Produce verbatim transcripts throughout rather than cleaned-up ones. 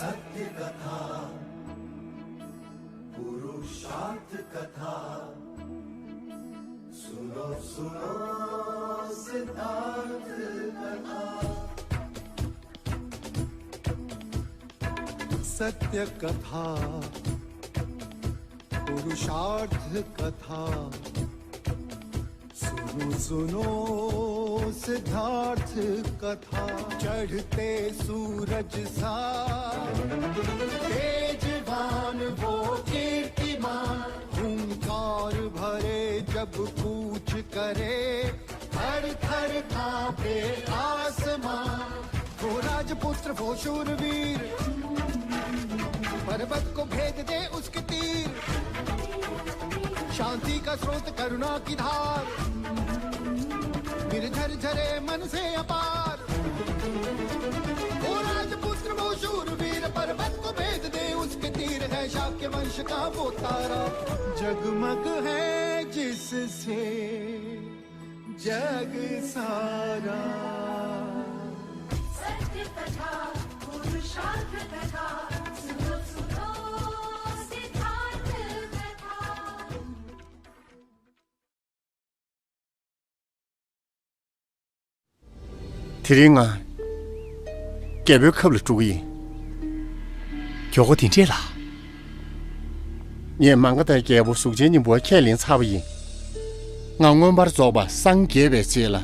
सत्य कथा, पुरुषार्थ कथा। सुनो, सुनो सिद्धार्थ कथा। सत्य कथा, पुरुषार्थ कथा। सुनो, सुनो सिद्धार्थ कथा। चढ़ते सूरज सा तेजवान वो कीर्तिमान, हुंकार भरे जब कूच करे, थर थर कांपे आसमां। वो राजपुत्र, वो शूरवीर, पर्वत को भेद दे उसके तीर। शांति का स्रोत, करुणा की धार, निर्झर झरे मन से अपार। वो राजपुत्र, वो शूरवीर, पर्वत को भेद दे उसके तीर। है शाक्य वंश का वो तारा, जगमग है जिससे जग सारा। सत्य कथा, पुरुषार्थ कथा, सुनो, सुनो सिद्धार्थ कथा। དེ་རིང་ང་རྒྱལ་པོའི་ཁབ་ལ་འགྲོ་གི་ཡིན། མགྱོགས་པོ་དེ་འདྲས་ལ། ངས་མང་ག་ཏའི་རྒྱལ་པོ་གཟུགས་ཅན་སྙིང་པོ་ཁས་ལེན་ཚར་བ་ཡིན། ང་མངོན་པར་རྫོགས་པ་སངས་རྒྱས་པའི་རྗེས་ལ་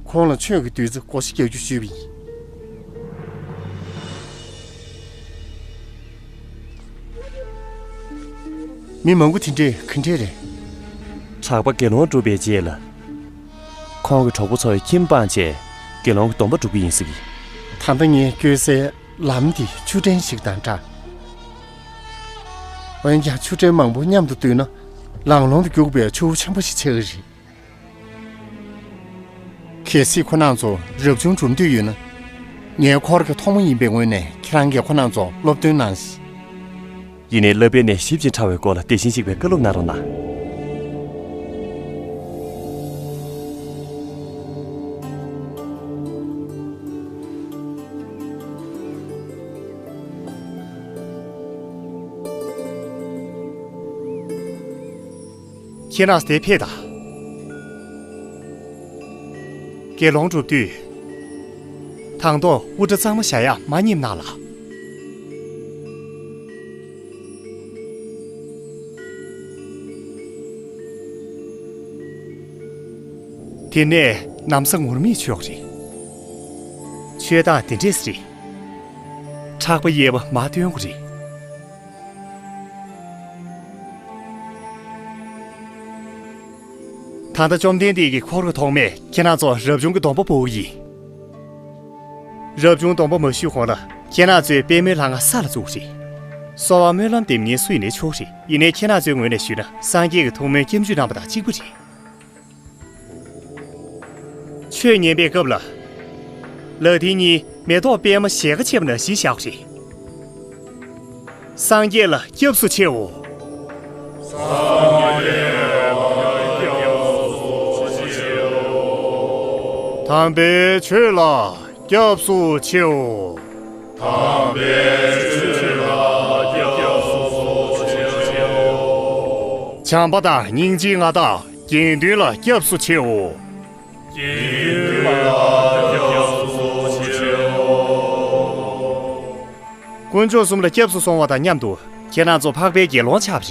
ཁོང་ལ་ཆོས་ཀྱི་བདུད་རྩི་བགོ་བཤའ་རྒྱག་རྒྱུ་ཞུས་པ་ཡིན། མི་མང་པོ་དེ་འདྲས་ག་འདྲས་རེད། གྲགས་པ་དགེ་སློང་སྒྲུབ་པའི་རྗེས་ལ། ཁོང་གི་གྲོགས་པོ་ཚོའི་ཁྱིམ་སྤངས་རྗེས་དགེ་སློང་གི་སྡོམ་པ་སྒྲུབ་ཀྱི་ཡིན་ཟེར་གི། ད་ལྟ་ངས་བསྐྱོད་སའི་ལམ་འདི་ཆུ་ཕྲན་ཞིག་དང་འདྲ། འོན་ཀྱང་ཆུ་ཕྲན་མང་པོ་མཉམ་དུ་བསྡུས་ན་ལང་ལོང་དུ་རྒྱུག་པའི་ཆུ་བོ་ཆེན་པོ་ཞིག་ཆགས་ཀྱི་རེད། གལ་སྲིད་ཁོ་རང་ཚོ་རབ་བྱུང་སྒྲུབ་འདོད་ཡོད་ན། ངའི་འཁོར་གྱི་ཐོག་མ་ཡིན་པའི་ངོས་ནས་ཁྱེད་རང་གིས་ཁོ་རང་ཚོ་སློབ་སྟོན་གནང་ཞིག། ཡིན་ནའི་བསླབ་པའི་གནས་ཞིབ་ཅིང་ཕྲ་བའི་སྐོར་ལ་དེ་བཞིན་གཤེགས་པས་བཀའ་སློབ་གནང་རོགས་གནང་། ཁྱེད་རང་དེ་ཕེབས་དང་། དགེ་སློང་སྒྲུབ་དུས། དང་ཐོག་དབུ་སྐྲ་གཙང་མ་བཞག་ཡག་མ་ཉེས་གནང་ལ། དེ་ནས་ན་བཟའ་ངུར་སྨྲིག་མཆོད་རེད། མཆོད་སྟངས་དེ་འདྲས་རེད། ཕྲག་པ་གཡས་པ་མར་འདོན་དགོས་རེད། ད་ལྟ་བཅོམ་ལྡན་འདས་ཀྱི་འཁོར་གྱི་ཐོག་མས་ཁྱེད་རང་ཚོ་རབ་བྱུང་གི་སྡོམ་པ་སྤོ་གི་ཡིན། རབ་བྱུང་སྡོམ་པ་མ་ཞུས་གོང་ལ་ཁྱེད་རང་ཚོས་པད་མོའི་ལྷ་ང་ས་ལ་བཙུགས་རེད། གསོལ་བ་སྨོན་ལམ་འདེབས་མཁན་སུ་ཡིན་ནའི་ཆོག་རེད། ཡིན་ནའི་ཁྱེད་རང་ཚོའི་ངོས་ནས་ཞུས་ན་སངས་རྒྱས་ཀྱི་ཐུགས་སྨོན་སྐྱབས་འཇུག་གནང་བ་དང་གཅིག་པ་རེད། ཆོས་ཉན་པའི་སྐབས་ལ། ལག་མཐིལ་གཉིས་མེ་ཏོག་པད་མ་ཞལ་ཁ་ཕྱེ་བ་ནང་བཞིན་བཞག་པ་རེད། སངས་རྒྱས་ལ་སྐྱབས་སུ་མཆིའོ། སངས་རྒྱས་ལ་སྐྱབས་སུ་མཆིའོ། དམ་པའི་ཆོས་ལ་སྐྱབས་སུ་མཆིའོ། དམ་པའི་ཆོས་ལ་སྐྱབས་སུ་མཆིའོ། བྱམས་པ་དང་སྙིང་རྗེའི་མངའ་བདག་དགེ་འདུན་ལ་སྐྱབས་སུ་མཆིའོ། དགེ་འདུན་ལ་སྐྱབས་སུ་མཆིའོ། དཀོན་མཆོག་གསུམ་ལ་སྐྱབས་སུ་སོང་བ་དང་མཉམ་དུ་ཁྱེད་རང་ཚོ་འཕགས་པའི་དགེ་སློང་ཆགས་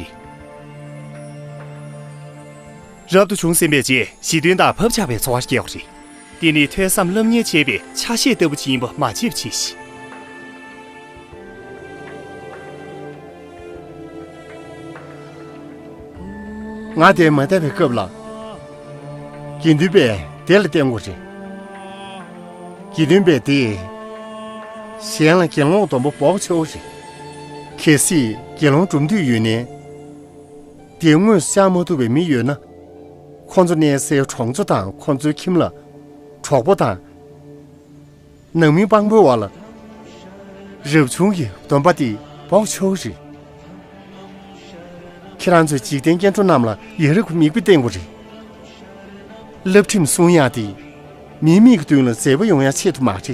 པ་རེད། རབ་ཏུ་བྱུང་ཟིན་པའི་རྗེས་ཞི་དོན་དང་བབ་ཆགས་པའི་འཚོ་བ་སྐྱེལ་བ་རེད། དེ་ནི་ཐོས་བསམ་སློབ་གཉེར་བྱེད་པའི་ཆ་ཤས་ལྟ་བུ་ཅིག་ཡིན་པ་མ་བརྗེད་པ་བྱས་ཤིག། ང་དེ་མ་བསྡད་པའི་སྐབས་ལ། དགེ་འདུན་པས་དེ་ལ་བརྟེན་དགོས་རེད། དགེ་འདུན་པས་དེ། གཞན་ལ་དགེ་སློང་སྡོམ་པ་འབོག་ཆོག་རེད། གལ་སྲིད་དགེ་སློང་སྒྲུབ་འདོད་ཡོད་ན། དེ་དངོས་སུ་བཅར་མ་ཐུབ་པའི་མི་ཡོད་ན། ཁོང་ཚོ་གནས་སའི་གྲོང་ཚོ་དང་ཁོང་ཚོའི་ཁྱིམ་ལ། གྲོགས་པོ་དང་། ནང་མི་དཔང་པོའི་འོག་ལ། རབ་བྱུང་གི་སྡོམ་པ་དེ་འབོག་ཆོག་རེད། ཁྱེད་རང་ཚོས་འཇིག་རྟེན་སྐྱེ་འགྲོ་རྣམས་ལ་ཡ་རབས་ཀྱི་མིག་དཔེ་བསྟན་དགོས་རེད། བསླབ་ཁྲིམས་སྲུང་ཡག་དེ། མིའི་མིག་གི་མདུན་ལ་མཛེས་པོ་ཡོང་ཡག་ཆེད་དུ་མ་རེད།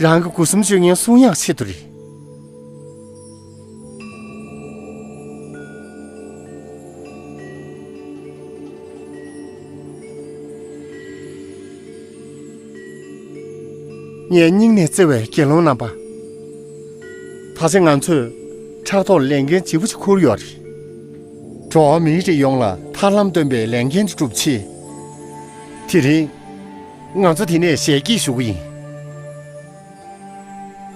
རང་གི་སྒོ་གསུམ་སྤྱོད་ངན་སྲུང་ཡག་ཆེད་དུ་རེད། ངས་སྙིང་ནས་བརྩེ་བའི་དགེ་སློང་རྣམ་པ། ད་ཆ་ང་ཚོས་ཕྲག་ཐོག་ལས་འགན་ལྗིད་པོ་ཞིག་འཁུར་ཡོད་རེད། འགྲོ་བ་མིའི་རིགས་ཡོངས་ལ་ཐར་ལམ་སྟོན་པའི་ལས་འགན་དེ་སྒྲུབ་ཆེད། དེ་རིང་ང་ཚོ་འདི་ནས་ཞལ་གྱིས་ཞུ་གི་ཡིན།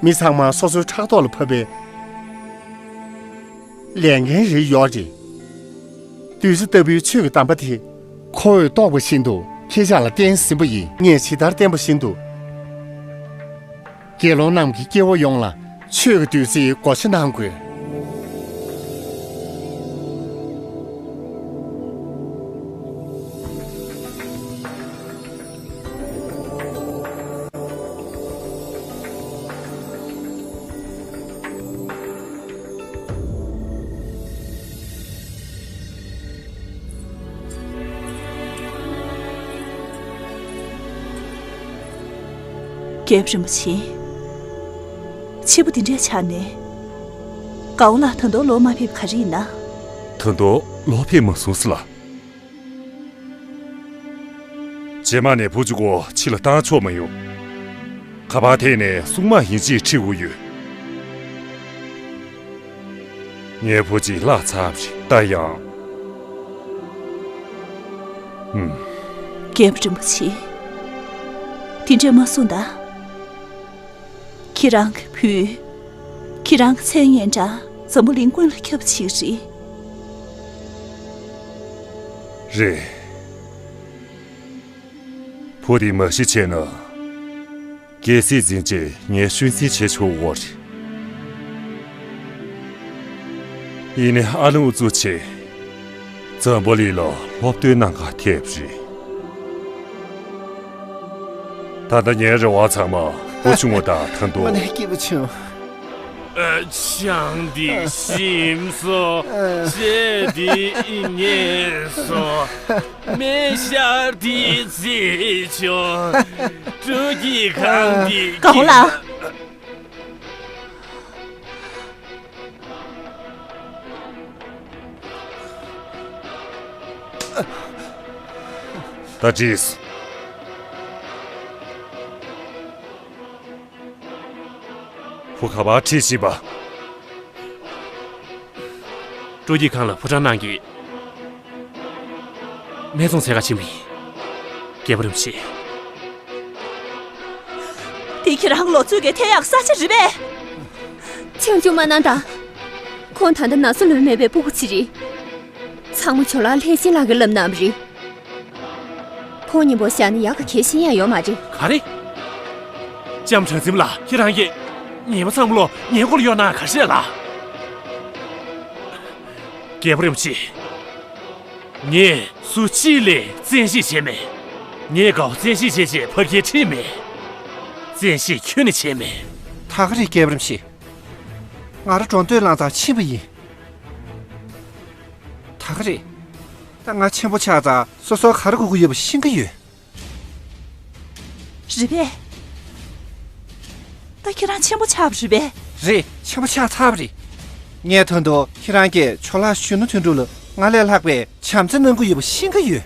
མི་ཚང་མ་སོ་སོའི་ཕྲག་ཐོག་ལ་ཕབ་པའི་ལས་འགན་རེ་ཡོད་རེད། བདུད་རྩི་ལྟ་བུའི་ཆོས་ཀྱི་གདམས་པ་དེ། ཁོ་བོས་རྟོགས་པ་བཞིན་དུ་ཁྱེད་ཅག་ལ་བསྟན་ཟིན་པ་ཡིན། ངས་ཇི་ལྟར་བསྟན་པ་བཞིན་དུ། དགེ་སློང་རྣམས་ཀྱི་སྐྱེ་བོ་ཡོངས་ལ་ཆོས་ཀྱི་བདུད་རྩིའི་བགོ་བཤའ་གནང་དགོས། རྒྱལ་པོ་རིན་པོ་ཆེ། ཕྱི་པོ་འདི་འདྲའི་ཆགས་ནས། དགའ་བོ་ལགས་ད་དུང་ལོག་མ་ཕེབས་ག་རེ་ཡིན་ན། ད་དུང་ལོག་ཕེབས་མ་སོང་ཟེར་ལགས། རྗེས་མ་ནས་བུ་གཅིག་པོ་ཕྱི་ལ་བཏང་ཆོག་མ་ཡོང་། ཁ་པར་ཐད་ནས་སྲུང་དམག་ཡིན་ཅེས་འཁྲིད་དགོས་ཡོད། ངའི་བུ་གཅིག་བརླག་ཚར་བ་རེད་ད་ཡང་། ཨུམ། རྒྱལ་པོ་རིན་པོ་ཆེ། དེ་འདྲས་མ་གསུངས་ད། ཁྱེད་རང་གི་བུས། ཁྱེད་རང་གི་མཚན་སྙན་གྲགས་འཛམ་བུ་གླིང་ཀུན་ལ་ཁྱབ་པ་ཞིག་རེད། རེད། བུ་དེ་མ་ཤི་བྱས་ན། རྒྱལ་སྲིད་འཛིན་ཆེད་ངས་ཤུལ་འཛིན་བྱེད་ཆོག་འོ་རེད། ཡིན་ནའི་ཨ་ལུ་འུ་ཚོ་ཆེ། འཛམ་བུ་གླིང་ལ་སློབ་སྟོན་གནང་ག་ཐེབས་རེད། ད་ལྟ་ངའི་རེ་བ་ཚང་མ་བུ་ཆུང་བ་དང་ཐང་ཏོ། མ་ནས་སྐྱིད་པོ་བྱུང་། ཨ། ཆང་འདི་ཞིམ་སོང་། ཨ། ཆེ་འདི་ཉེས་སོང་། མེ་ཤར་འདི་རྩེ་ཆུང་། སྤྲོ་སྐྱིད་ཁང་འདི། ཨ། གང་ལ། ད་དྲིས། བུ་ག་པར་ཁྲིད་ཤིག་པ། སྤྲོ་སྐྱིད་ཁང་ལ་ཕོ་བྲང་གནང་གི། སྨད་འཚོང་འཚོལ་ག་ཕྱིན་པ་ཡིན། རྒྱལ་པོ་རིན་པོ་ཆེ། དེ་ཁྱེད་རང་ལོ་ཚོད་ཀྱི་ཐེ་ཡག་ས་ཆ་རེད་པས། ཆང་ཆུང་མ་གནང་དང་། ཁོང་ད་ལྟ་ན་ཚ་ལོན་མེད་པའི་སྤུ་གུ་ཅིག་རེད། ཚང་མ་ཇོ་ལགས་ལྷས་བྱིན་ལགས་ཀྱིས་བསླབས་གནང་བ་རེད། ཁོང་མཉམ་པོ་བཞག་ན་ཡག་ག་གལ་ཤེས་ཡ་ཡོད་མ་རེད། ག་རེ། ལྕམ་གྲང་འཛིན་ལགས། ཁྱེད་རང་གིས་ཉི་མ་ཚང་མ་ལོ་ངའི་མགོ་ལ་གཡོག་གནང་ག་རེ་རེད་ལགས། རྒྱལ་པོ་རིན་པོ་ཆེ། ངས་སུ་གཅིག་ལ་བཙན་ཤེད་བྱས་མེད། ངས་དགའ་བོ་བཙན་ཤེད་བྱས་བྱས་ཕབ་སྐྱེལ་ཁྲིད་མེད། བཙན་ཤེད་ཁྱོན་ནས་བྱས་མེད། ད་ག་རེད་རྒྱལ་པོ་རིན་པོ་ཆེ། ང་རང་འགྲོ་འདོད་ལངས་ཙང་ཕྱིན་པ་ཡིན། ད་ག་རེད། ད་ང་ཆེན་པོ་ཆགས་ཙང་སོ་སོར་ག་རེ་དགོས་ཀྱི་ཡོད་པ་ཤེས་ཀྱི་ཡོད། རེད་པས། ད་ཁྱེད་རང་ཆེན་པོ་ཆགས་པ་རེད་པས། རེད། ཆེན་པོ་ཆགས་ཚར་བ་རེད། ངས་ད་དུང་ཁྱེད་རང་གིས་ཇོ་ལགས་གཞོན་ནུ་དོན་གྲུབ་ལ་སྔར་ལས་ལྷག་པའི་བྱམས་བརྩེ་གནང་གི་ཡོད་པ་ཤེས་ཀྱི་ཡོད།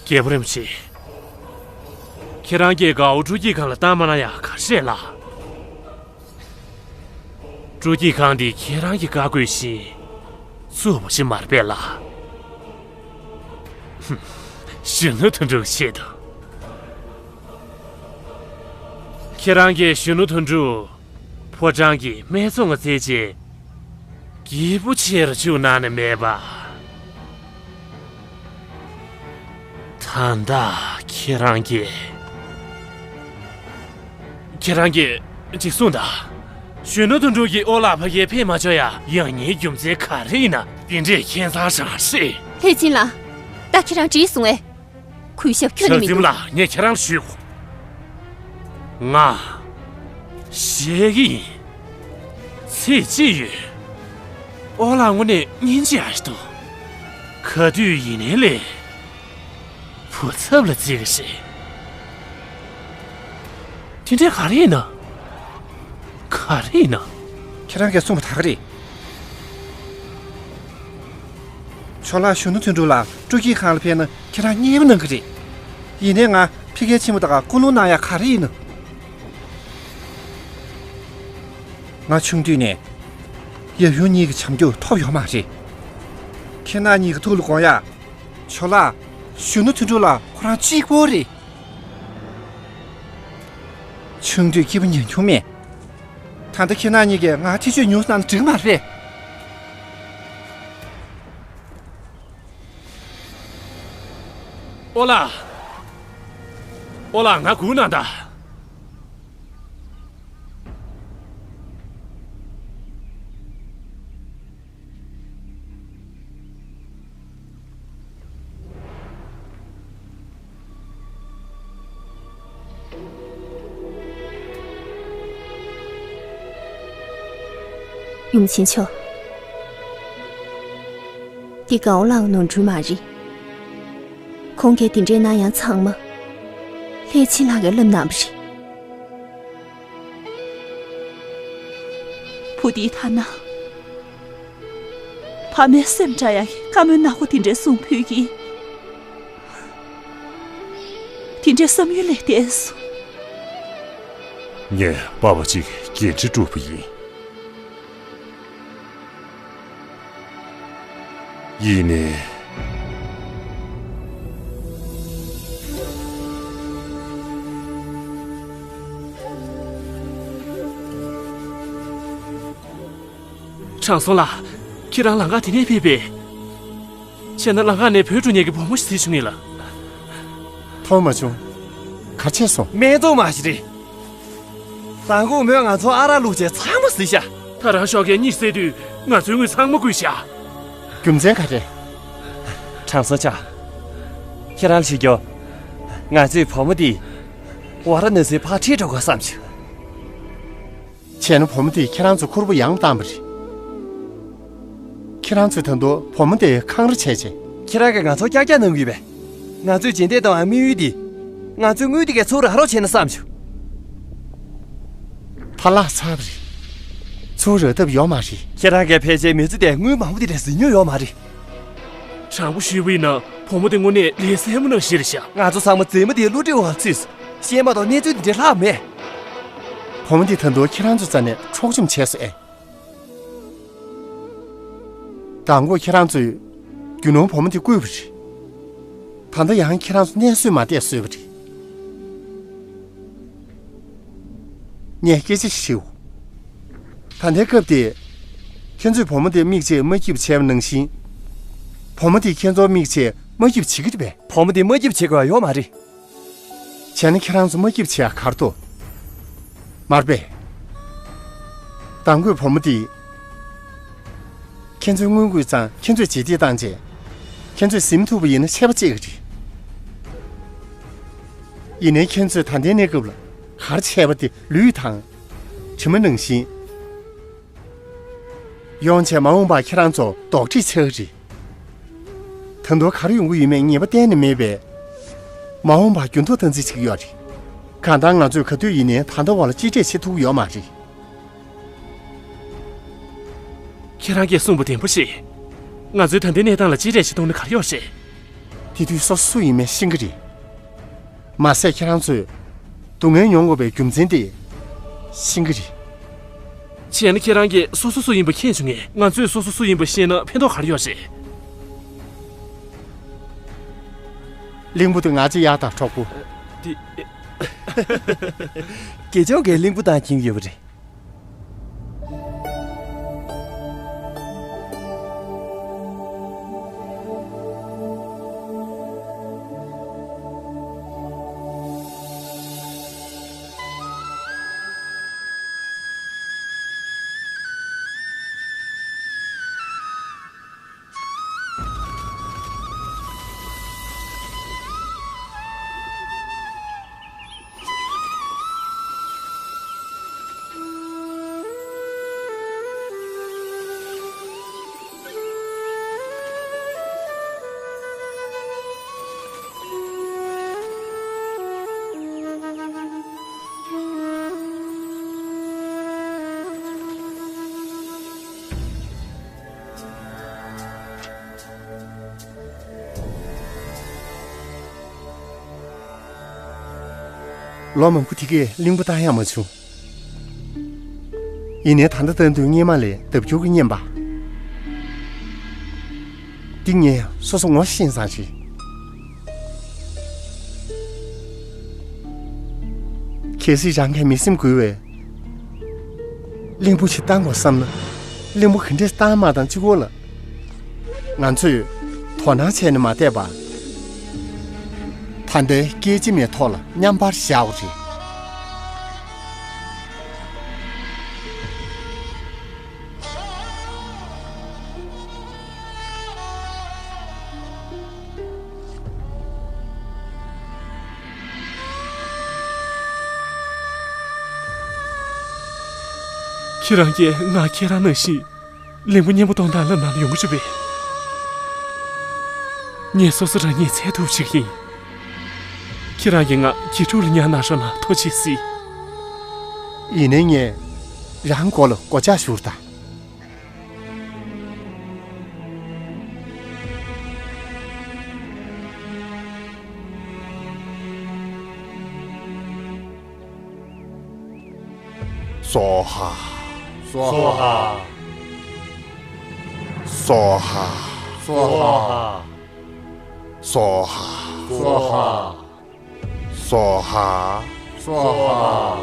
རྒྱལ་པོ་རིན་པོ་ཆེ། ཁྱེད་རང་གིས་དགའ་བོ་སྤྲོ་སྐྱིད་ཁང་ལ་བཏང་མ་གནང་ཡག་ག་རེ་རེད་ལགས། སྤྲོ་སྐྱིད་ཁང་འདི་ཁྱེད་རང་གི་བཀའ་བཀོད་བཞིན་བཙུགས་པ་ཞིག་མ་རེད་པས་ལགས། ཧུམ། གཞོན་ནུ་དོན་གྲུབ་ཆེད་དུ། ཁྱེད་རང་གིས་གཞོན་ནུ་དོན་གྲུབ་ཕོ་བྲང་གི་སྨད་འཚོང་གི་རྩེད་ཆས་སྐྱིད་པོ་ཆེར་བཅུག་གནང་ནི་མེད་པ། ད་ལྟ་ཁྱེད་རང་གིས། ཁྱེད་རང་གིས་ཅིག་གསུངས་དང་། གཞོན་ནུ་དོན་གྲུབ་ཀྱིས་ཨོ་ལགས་ཕ་གིར་ཕེབས་མ་ཆོག་ཡ་ཡང་སྙིང་རྒྱུ་མཚན་ག་རེ་ཡིན་ན། དེ་འདྲས་ཁྱད་མཚར་ཞིག་རེད། ལྷས་བྱིན་ལགས། ད་ཁྱེད་རང་འགྲིག་སོང་ངས། གུས་ཞབས་ཁྱོན་ནས་མི་འདུག། ལགས། ངས་ཁྱེད་རང་ལ་ཞུས། ང་བཤད་ཀྱི་ཡིན། ཚེ་གཅིག་ཡོད། ཨོ་ལགས་དངོས་གནས་སྙིང་རྗེ་ཨ་ཞིག་འདུག། ག་དུས་ཡིན་ནའི་ལས། བུ་ཚབ་ལ་བརྩི་གི་རེད། དེ་འདྲའི་ག་རེ་ཡིན་ན། ག་རེ་ཡིན་ན། ཁྱེད་རང་གིས་གསུངས་པ་ད་ག་རེད། ཇོ་ལགས་གཞོན་ནུ་དོན་གྲུབ་ལགས་སྤྲོ་སྐྱིད་ཁང་ལ་ཕེབས་ན་ཁྱེད་རང་མཉེས་པོ་གནང་གི་རེད། ཡིན་ནའི་ང་ ཕ་གིར་ཕྱིན་པ་དང་ཀུན་སློང་གནང་ཡག་ག་རེ་ཡིན་ནམ། ང་ཆུང་དུས་ནས་ཡབ་ཡུམ་གཉིས་ཀྱི་བྱམས་སྐྱོང་ཐོབ་ཡོད་མ་རེད། ཁྱེད་རང་གཉིས་ཀྱི་ཐུགས་ལ་དགོངས་ཡག་ཇོ་ལགས། གཞོན་ནུ་དོན་གྲུབ་ལགས་ཁོ་རང་གཅིག་པོ་རེད། ཆུང་དུས་སྐྱིད་པོ་མྱོང་མྱོང་མེད། ད་ལྟ་ཁྱེད་རང་གཉིས་ཀྱིས་ང་ཐེ་བྱུས་ཉུང་སུ་གནང་ན་འགྲིག་གི་མ་རེད། ཨོ་ལགས། ཨོ་ལགས་ང་སྒུག་གནང་དང་། ཡུམ་ཆེན་མཆོག་འདི་གའོ་ལགས་ནོར་འཁྲུལ་མ་རེད། ཁོང་གིས་དེ་འདྲའི་གནང་ཡག་ཚང་མ་ལྷས་བྱིན་ལགས་ཀྱིས་བསླབས་གནང་བ་རེད། བུ་འདིའི་ཐ་ན། ཕ་མའི་སེམས་འདྲ་ཡག་གི་བཀའ་མོལ་ནག་པོ་དེ་འདྲའི་གསུང་ཕོད་ཀྱི། དེ་འདྲའི་བསམ་ཡུལ་ལས་འདས་སོང་། ངས་པ་ཕ་གཅིག་གི་འགན་འཁྲི་བསྒྲུབས་པ་ཡིན། ཡིན་ནའི། དྲང་སྲོང་ལགས། ཁྱེད་རང་ལམ་ཁ་དེ་ནས་ཕེབས་པས། བྱས་ན་ལམ་ཁ་ནས་བོད་འགྲོ་མཁན་གྱི་བུ་མོ་ཞིག་གཟིགས་བྱུང་ངེས་ལགས། མཐོང་མ་བྱུང་། ག་བྱས་སོང་། སྨན་བཙོང་མ་ཞིག་རེད། མདང་དགོང་མོས་ང་ཚོ་ཨ་རག་བླུགས་བྱས་ཚང་མ་གཟིགས་ཤག་ད་རང་ཤོག་ཁའི་གཉིད་སད་དུས་ང་ཚོའི་དངུལ་ཚང་མ་བརྐུས་ཤག་རྒྱུ་མཚན་ག་རེ། དྲང་སྲོང་ཆ། ཁྱེད་རང་ལ་ཞུ་རྒྱུ། ང་ཚོས་བུ་མོ་འདི་ཝཱ་ར་ཎ་སིར་ཕར་ཁྲིད་འགྲོ་དགོས་བསམ་བྱུང་། བྱས་ན་བུ་མོ་དེས་ཁྱེད་རང་ཚོ་ཁུར་པོ་ཡང་བཏང་བ་རེད། ཁྱེད་རང་ཚོས་ད་དུང་བུ་མོ་དེ་འཁང་ར་བྱས་བྱས། ཁྱེད་རང་གིས་ང་ཚོར་ཀྱག་ཀྱག་གནང་གི་ཡོད་པས། ང་ཚོས་རྗེས་འདེད་གཏོང་བའི་དམིགས་ཡུལ་འདི། ང་ཚོའི་དངུལ་དེ་གས་ཚུར་རག་རོགས་བྱས་ན་བསམ་བྱུང་། ཕར་བརླག་ཚར་བ་རེད། ཚུར་རག་ཐབས་ཡོད་མ་རེད། ཁྱེད་རང་གིས་ཕལ་ཆེར་མི་ཚེ་དེར་དངུལ་མང་པོ་དེ་འདྲ་ཟིན་མྱོང་ཡོད་མ་རེད། དྲང་པོ་ཞུས་པ་ཡིན་ན་བུ་མོ་དེ་དངོས་གནས་ལས་སེར་མོ་ནང་བཞིན་རེད་ཤག་ང་ཚོ་ཚང་མ་མཛེས་མ་དེའི་བསླུ་བྲིད་འོག་ཚུད་སོང་། ཤེས་མ་གཏོགས་གནས་ཚུལ་འདི་འདྲ་ལྷག་མེད། བུ་མོ་འདི་ད་དུང་ཁྱེད་རང་ཚོའི་རྩ་ནས་འཕྲོག་བཅོམ་བྱས་སོང་ཨེ། མདང་དགོང་ཁྱེད་རང་ཚོས་རྒྱུ་ནོར་བུ་མོ་འདི་བརྐུས་པ་རེད། ད་ལྟ་ཡང་ཁྱེད་རང་ཚོ་གནས་བཟོད་མ་བསྡད་བཟོས་པ་རེད། ངས་སྐད་ཆ་ཞིག་ཞུའོ། ད་ལྟའི་སྐབས་དེ། ཁྱེད་ཚོས་བུ་མོ་དེ་མིག་ཕྱེ་མ་སྐྱིད་པ་བྱས་པ་ནང་བཞིན། བུ་མོ་དེས་ཁྱེད་ཚོར་མིག་ཕྱེ་མ་སྐྱིད་པ་བྱེད་ཀྱི་རེད་པས། བུ་མོ་དེ་མ་སྐྱིད་པ་བྱེད་དགོས་ཡ་ཡོད་མ་རེད། བྱས་ན་ཁྱེད་རང་ཚོ་མ་སྐྱིད་པ་བྱེད་ཡ་ག་རེ་འདུག་མ་རེད་པས། མདང་དགོང་བུ་མོ་དེས། ཁྱེད་ཚོའི་དངུལ་བརྐུས་ཙང་ཁྱེད་ཚོས་ཇེ་བདེ་བཏང་བྱས། ཁྱེད་ཚོས་ཟིན་ཐུབ་པ་ཡིན་ན་ཆད་པ་བཅད་ཀྱི་རེད། ཡིན་ནའི་ཁྱེད་ཚོས་ད་ལྟའི་གནས་སྐབས་ལ་ག་རེ་བྱས་པ་དེ་ལུས་དང་། གྲིབ་མ་ནང་བཞིན། ཡོང་བྱས་མ་འོངས་པར་ཁྱེད་རང་ཚོ་རྡོག་ཁྲེས་ཆགས་ཀྱི་རེད། ད་དུང་ག་རེ་ཡོང་གི་ཡོད་མེད་ངེས་པ་གཏན་ནས་མེད་པས། མ་འོངས་པར་འགྱུར་ལྡོག་གཏང་རྩིས་བྱེད་ཀྱི་ཡོད་རེད། གང་ལྟར་ང་ཚོས་ག་དུས་ཡིན་ནའི་ད་ལྟ་བར་ལ་གཅེས་སྤྲས་བྱེད་ཐུབ་ཀྱི་ཡོད་མ་རེད། ཁྱེད་རང་གིས་གསུངས་པ་བདེན་པ་རེད། ང་ཚོའི་ད་ལྟའི་གནས་སྟངས་ལ་གཅེས་སྤྲས་བྱེད་ཐུབ་ན་ག་རེ་ཡོད་རེད། དེ་དུས་སོ་སོ་སུ་ཡིན་མིན་ཤེས་ཀྱི་རེད། མ་ཟད་ཁྱེད་རང་ཚོས་སྡུག་བསྔལ་མྱོང་དགོས་པའི་རྒྱུ་མཚན་དེ་ཤེས་ཀྱི་རེད། བྱས་ན་ཁྱེད་རང་གིས་སོ་སོ་སུ་ཡིན་པ་མཁྱེན་བྱུང་ངས། ང་ཚོས་སོ་སོ་སུ་ཡིན་པ་ཤེས་ན་ཕན་ཐོགས་ག་རེ་ཡོད་རེད། གླིང་བུ་དེ་ང་ཚོའི་གཡག་དང་གྲོགས་པོ། དེ། དགེ་སྦྱོང་གིས་གླིང་བུ་བཏང་གིན་ཡོད་པ་རེད། ལོ་མང་པོ་དེ་གས་གླིང་བུ་བཏང་ཡག་མ་བྱུང་། ཡིན་ནའི་ད་ལྟ་ལྟ་དུས་སྔས་མ་ལས་ལྡབ་འགྱུར་གྱིས་སྙན་པ། འདི་ངས་སོ་སོ་ངོ་ཤེས་ཙང་རེད། གལ་སྲིད་རང་གིས་མི་སེམས་འགུལ་བའི་གླིང་བུ་ཞིག་བཏང་དགོས་བསམ་ན། གླིང་བུ་ག་འདྲས་བཏང་མ་བཏང་གཅིག་པོ་ལ། ང་ཚོས་དོ་སྣང་བྱས་ནས་མ་བསྡད་པར། ད་ལྟའི་སྐད་ཅིག་མའི་ཐོག་ལ་མཉམ་པར་བཞག་དགོས་རེད། ཁྱེད་རང་གིས་ང་ཁྱེད་རང་ནང་བཞིན་གླིང་བུ་གཉན་པོ་གཏོང་སྟངས་ལ་ནང་ཡོང་གི་རེད་པས། ངས་སོ་སོ་རང་ཉིད་འཚོལ་ཐུབ་ཅིག་ཡིན། ཁྱེད་རང་གིས་ང་དགེ་ཕྲུག་ལ་ཉར་གནང་སོང་ན་ཐུགས་རྗེ་གཟིགས། ཡིན་ནའི་ངས་རང་མགོ་ལ་སྒོ་ལྕགས་བཞུར་དང་། སྭཱ་ཧཱ། སྭཱ་ཧཱ། སྭཱ་ཧཱ། སྭཱ་ཧཱ། སྭཱ་ཧཱ། སྭཱ་ཧཱ། སྭཱ་ཧཱ། སྭཱ་ཧཱ།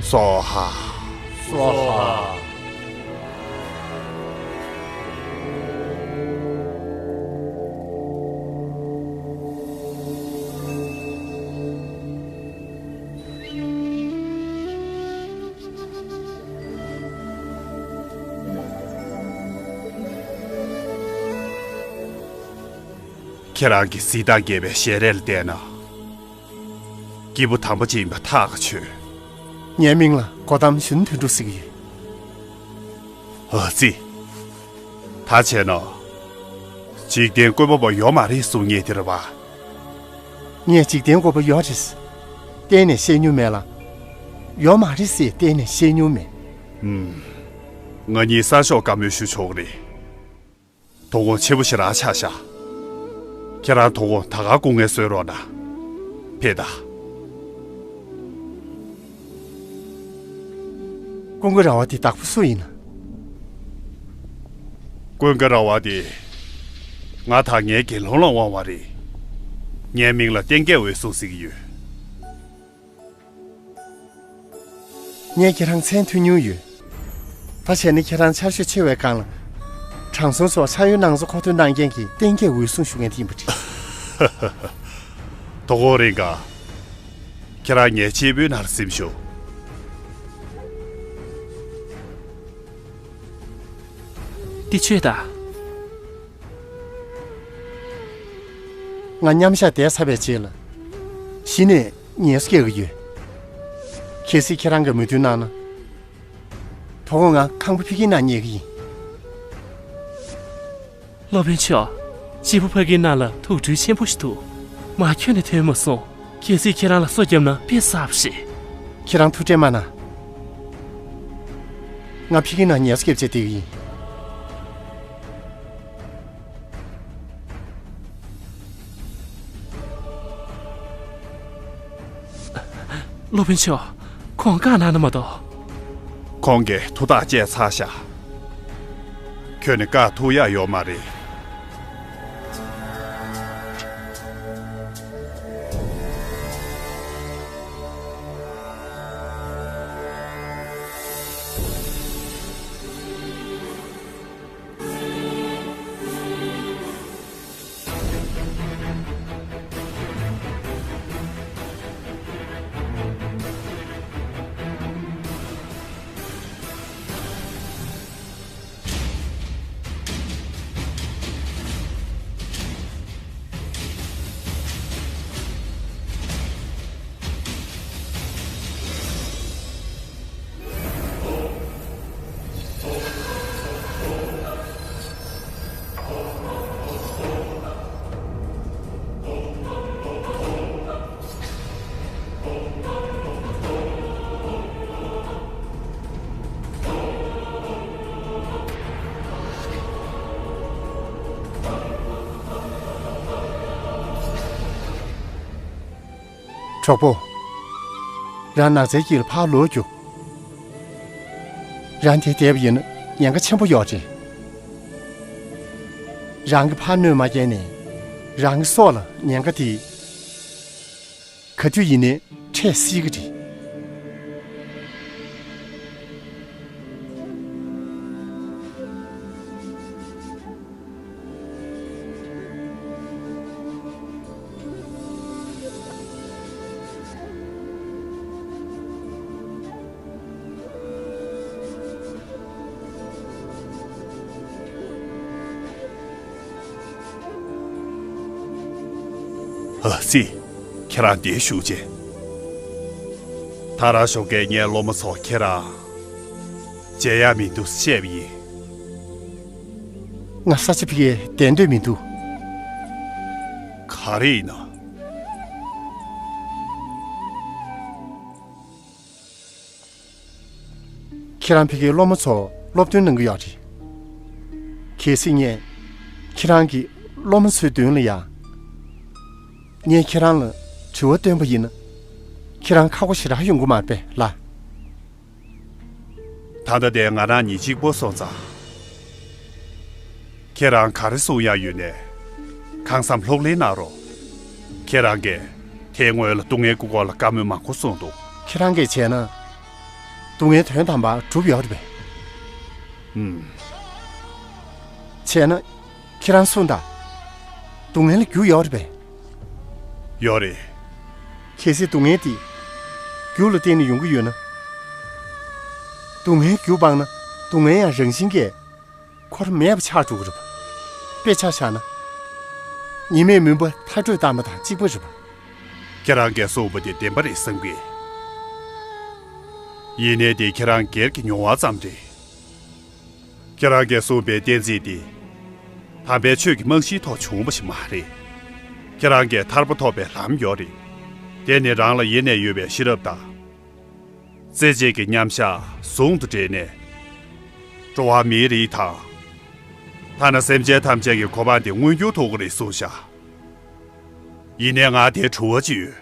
སྭཱ་ཧཱ། སྭཱ་ཧཱ། ཁྱེད་རང་གི་གཟི་མདངས་རྒྱས་པའི་ཞལ་རས་ལ་བལྟས་ན། སྐྱེས་བུ་དམ་པ་ཅིག་ཡིན་པ་ཐག་ཆོད། ངའི་མིང་ལ་སྒོ་དམ་གཞོན་ནུ་དོན་གྲུབ་ཟེར་གྱི་ཡོད། ཨ་ཙི། ད་བྱས་ན། འཇིག་རྟེན་བཀོད་པ་པོ་ཡོད་མ་རེད་གསུང་མཁན་དེ་རེད་པ། ངས་འཇིག་རྟེན་བཀོད་པ་ཡོད་རེད། གཏན་ནས་བཤད་མྱོང་མེད་ལ། ཡོད་མ་རེད་ཟེར་གཏན་ནས་བཤད་མྱོང་མེད། ཨུམ། ང་གཉིས་གསར་ཤོག་བཀའ་མོལ་ཞུ་ཆོག་གི་རེད། དོ་དགོང་ཆེ་པོ་ཞེ་དྲག་ཆགས་ཤག་ཁྱེད་རང་དོ་དགོང་ད་ག་སྐུ་ངལ་གསོ་རོགས་གནང་། ཕེབས་དང་། ཀུན་དགའ་ར་བ་དེ་བདག་པོ་སུ་ཡིན་ན། ཀུན་དགའ་ར་བ་དེ། ང་དང་ངའི་དགེ་སློང་ལ་དབང་བ་རེད། ངའི་མིང་ལ་བསྟན་རྒྱས་འོད་སྲུང་ཟེར་གྱི་ཡོད། ངས་ཁྱེད་རང་མཚན་ཐོས་མྱོང་ཡོད། ད་བྱས་ན་ཁྱེད་རང་ཆར་ཞོད་ཆེ་བའི་སྒང་ལ། དྲང་སྲོང་ཚོར་ཕྱག་གཡོན་གནང་ཚུལ་མཁོ་འདོན་གནང་མཁན་གྱི་བསྟན་རྒྱས་འོད་སྲུང་ཞུ་མཁན་དེ་ཡིན་པ་རེད། དོ་དགོང་རེ་འགའ། ཁྱེད་རང་ངའི་གཅེར་བུའི་ནང་ལ་གཟིམས་ཤོག་འདི་ཆོས་དང་། ང་མཉམ་བཞག་བསྡད་ཚར་བའི་རྗེས་ལ། གཞི་ནས་ངལ་གསོ་རྒྱག་གི་ཡོད། གལ་སྲིད་ཁྱེད་རང་གིས་མོས་མཐུན་གནང་ན། དོ་དགོང་ང་ཁང་པ་ཕ་གིའི་ནང་ཉལ་གི་ཡིན། སློབ་དཔོན་མཆོག་སྐྱེས་བུ་ཕ་གིའི་ནང་ལ་ཐུགས་སྤྲོ་ཆེན་པོ་ཞིག་འདུག་མ་ཁྱོན་ནས་ཐོན་མ་སོང་། གལ་སྲིད་ཁྱེད་རང་ལ་སོ་བརྒྱབ་ན་དཔེ་བསགས་པ་རེད། ཁྱེད་རང་ཐུགས་ཁྲལ་མ་གནང་། ང་ཕ་གིའི་ནང་ཉལ་གསོ་རྒྱབ་བྱས་བསྡད་ཀྱི་ཡིན། སློབ་དཔོན་མཆོག་ཁོང་བཀག་གནང་ན་མ་གཏོགས། ཁོང་གིས་ཐུགས་ཐག་བཅད་ཚར་ཤག་ཁྱོད་ནི་བཀག་ཐུབ་ཡག་ཡོད་མ་རེད། གྲོགས་པོ། རང་ནགས་ཚལ་དཀྱིལ་ལ་ཕར་ལོག་རྒྱུགས། རང་དེར་བསྡད་པ་ཡིན་ན་ཉེན་ཁ་ཆེན་པོ་ཡོད་རེད། རང་གིས་ཕར་གནོད་མ་བསྐྱལ་ནས་རང་གི་སྲོག་ལ་ཉེན་ཁ་དེ་ག་དུས་ཡིན་ནའི་འཕྲད་སྲིད་ཀྱི་རེད། ཨ་ཙི། ཁྱེད་རང་འདིར་བཞུགས་བྱས། ད་རང་ཞོགས་ཀས་ངའི་སློབ་མ་ཚོ་ཁྱེད་རང་མཇལ་ཡག་མི་འདུག་བཤད་པ་ཡིན། ང་ས་ཆ་ཕ་གིར་བསྡད་འདོད་མི་འདུག་ག་རེ་ཡིན་ན། ཁྱེད་རང་ཕ་གིའི་སློབ་མ་ཚོ་སློབ་སྟོན་གནང་གི་ཡོད་རེད། གལ་སྲིད་ངས་ཁྱེད་རང་གི་སློབ་མ་ཚོའི་མདུན་ལ་ཡ། ངས་ཁྱེད་རང་ལ་དྲི་བ་བཏོན་པ་ཡིན་ན། ཁྱེད་རང་ཁག་པོ་ཞེ་དྲག་ཡོང་གི་མ་རེད་པས་ལགས། ད་ལྟ་དེ་ང་རང་ཉིད་གཅིག་པོ་སོང་ཙང་། ཁྱེད་རང་ག་རེ་གསུང་ཡག་ཡོད་ནའི། གང་འཚམ་ལྷུག་གླེང་གནང་རོགས། ཁྱེད་རང་གིས་དེའི་སྔོན་ལ་སྡུག་བསྔལ་གྱི་སྐོར་ལ་བཀའ་མོལ་མང་པོ་གསུངས་འདུག་ཁྱེད་རང་གིས་བྱས་ན། སྡུག་བསྔལ་དོན་དམ་པར་གྲུབ་ཡོད་རེད་པས། ཨུམ། བྱས་ན། ཁྱེད་རང་གསུངས་དང་། སྡུག་བསྔལ་ལ་རྒྱུ་ཡོད་རེད་པས། ཡོད་རེད། གལ་སྲིད་སྡུག་བསྔལ་དེ་རྒྱུ་ལ་བརྟེན་ནས་ཡོང་གི་ཡོད་ན། སྡུག་བསྔལ་རྒྱུ་སྤངས་ན་སྡུག་བསྔལ་ཡང་རང་བཞིན་གྱིས་འཁོར་མེད་པ་ཆགས་འགྲོ་གི་རེད་པ། དཔེ་ཆ་བཞག་ན། ཉི་མས་མུན་པ་མཐའ་སྐྲོད་བཏང་བ་དང་གཅིག་པ་རེད་པ། ཁྱེད་རང་གིས་གསུངས་པ་དེ་བདེན་པ་རེད་བསམ་གི། ཡིན་ནའི་དེ་ཁྱེད་རང་སྒེར་གྱི་མྱོང་བ་ཙམ་རེད། ཁྱེད་རང་གིས་གསུངས་པའི་གཏན་ཚིགས་དེ། དམ་པའི་ཆོས་ཀྱི་རྨང་གཞིའི་ཐོག་བྱུང་བ་ཞིག་མ་རེད། ཁྱེད་རང་གིས་ཐར་པ་ཐོབ་པའི་ལམ་ཡོད་རེད། དེ་ནི་རང་ལ་ཡེ་ནས་ཡོད་པའི་ཤེས་རབ་དང་། རྩེ་གཅིག་གི་མཉམ་བཞག་ཟུང་དུ་འབྲེལ་ནས། འགྲོ་བ་མིའི་རིགས་དང་། ཐ་ན་སེམས་ཅན་ཐམས་ཅད་ཀྱི་གོ་འཕང་དེ་མངོན་འགྱུར་ཐུབ་ཀྱི་རེད་གསུངས་ཤག་ཡིན་ནའི་ང་དེར་དྲི་བ་ཅིག་ཡོད།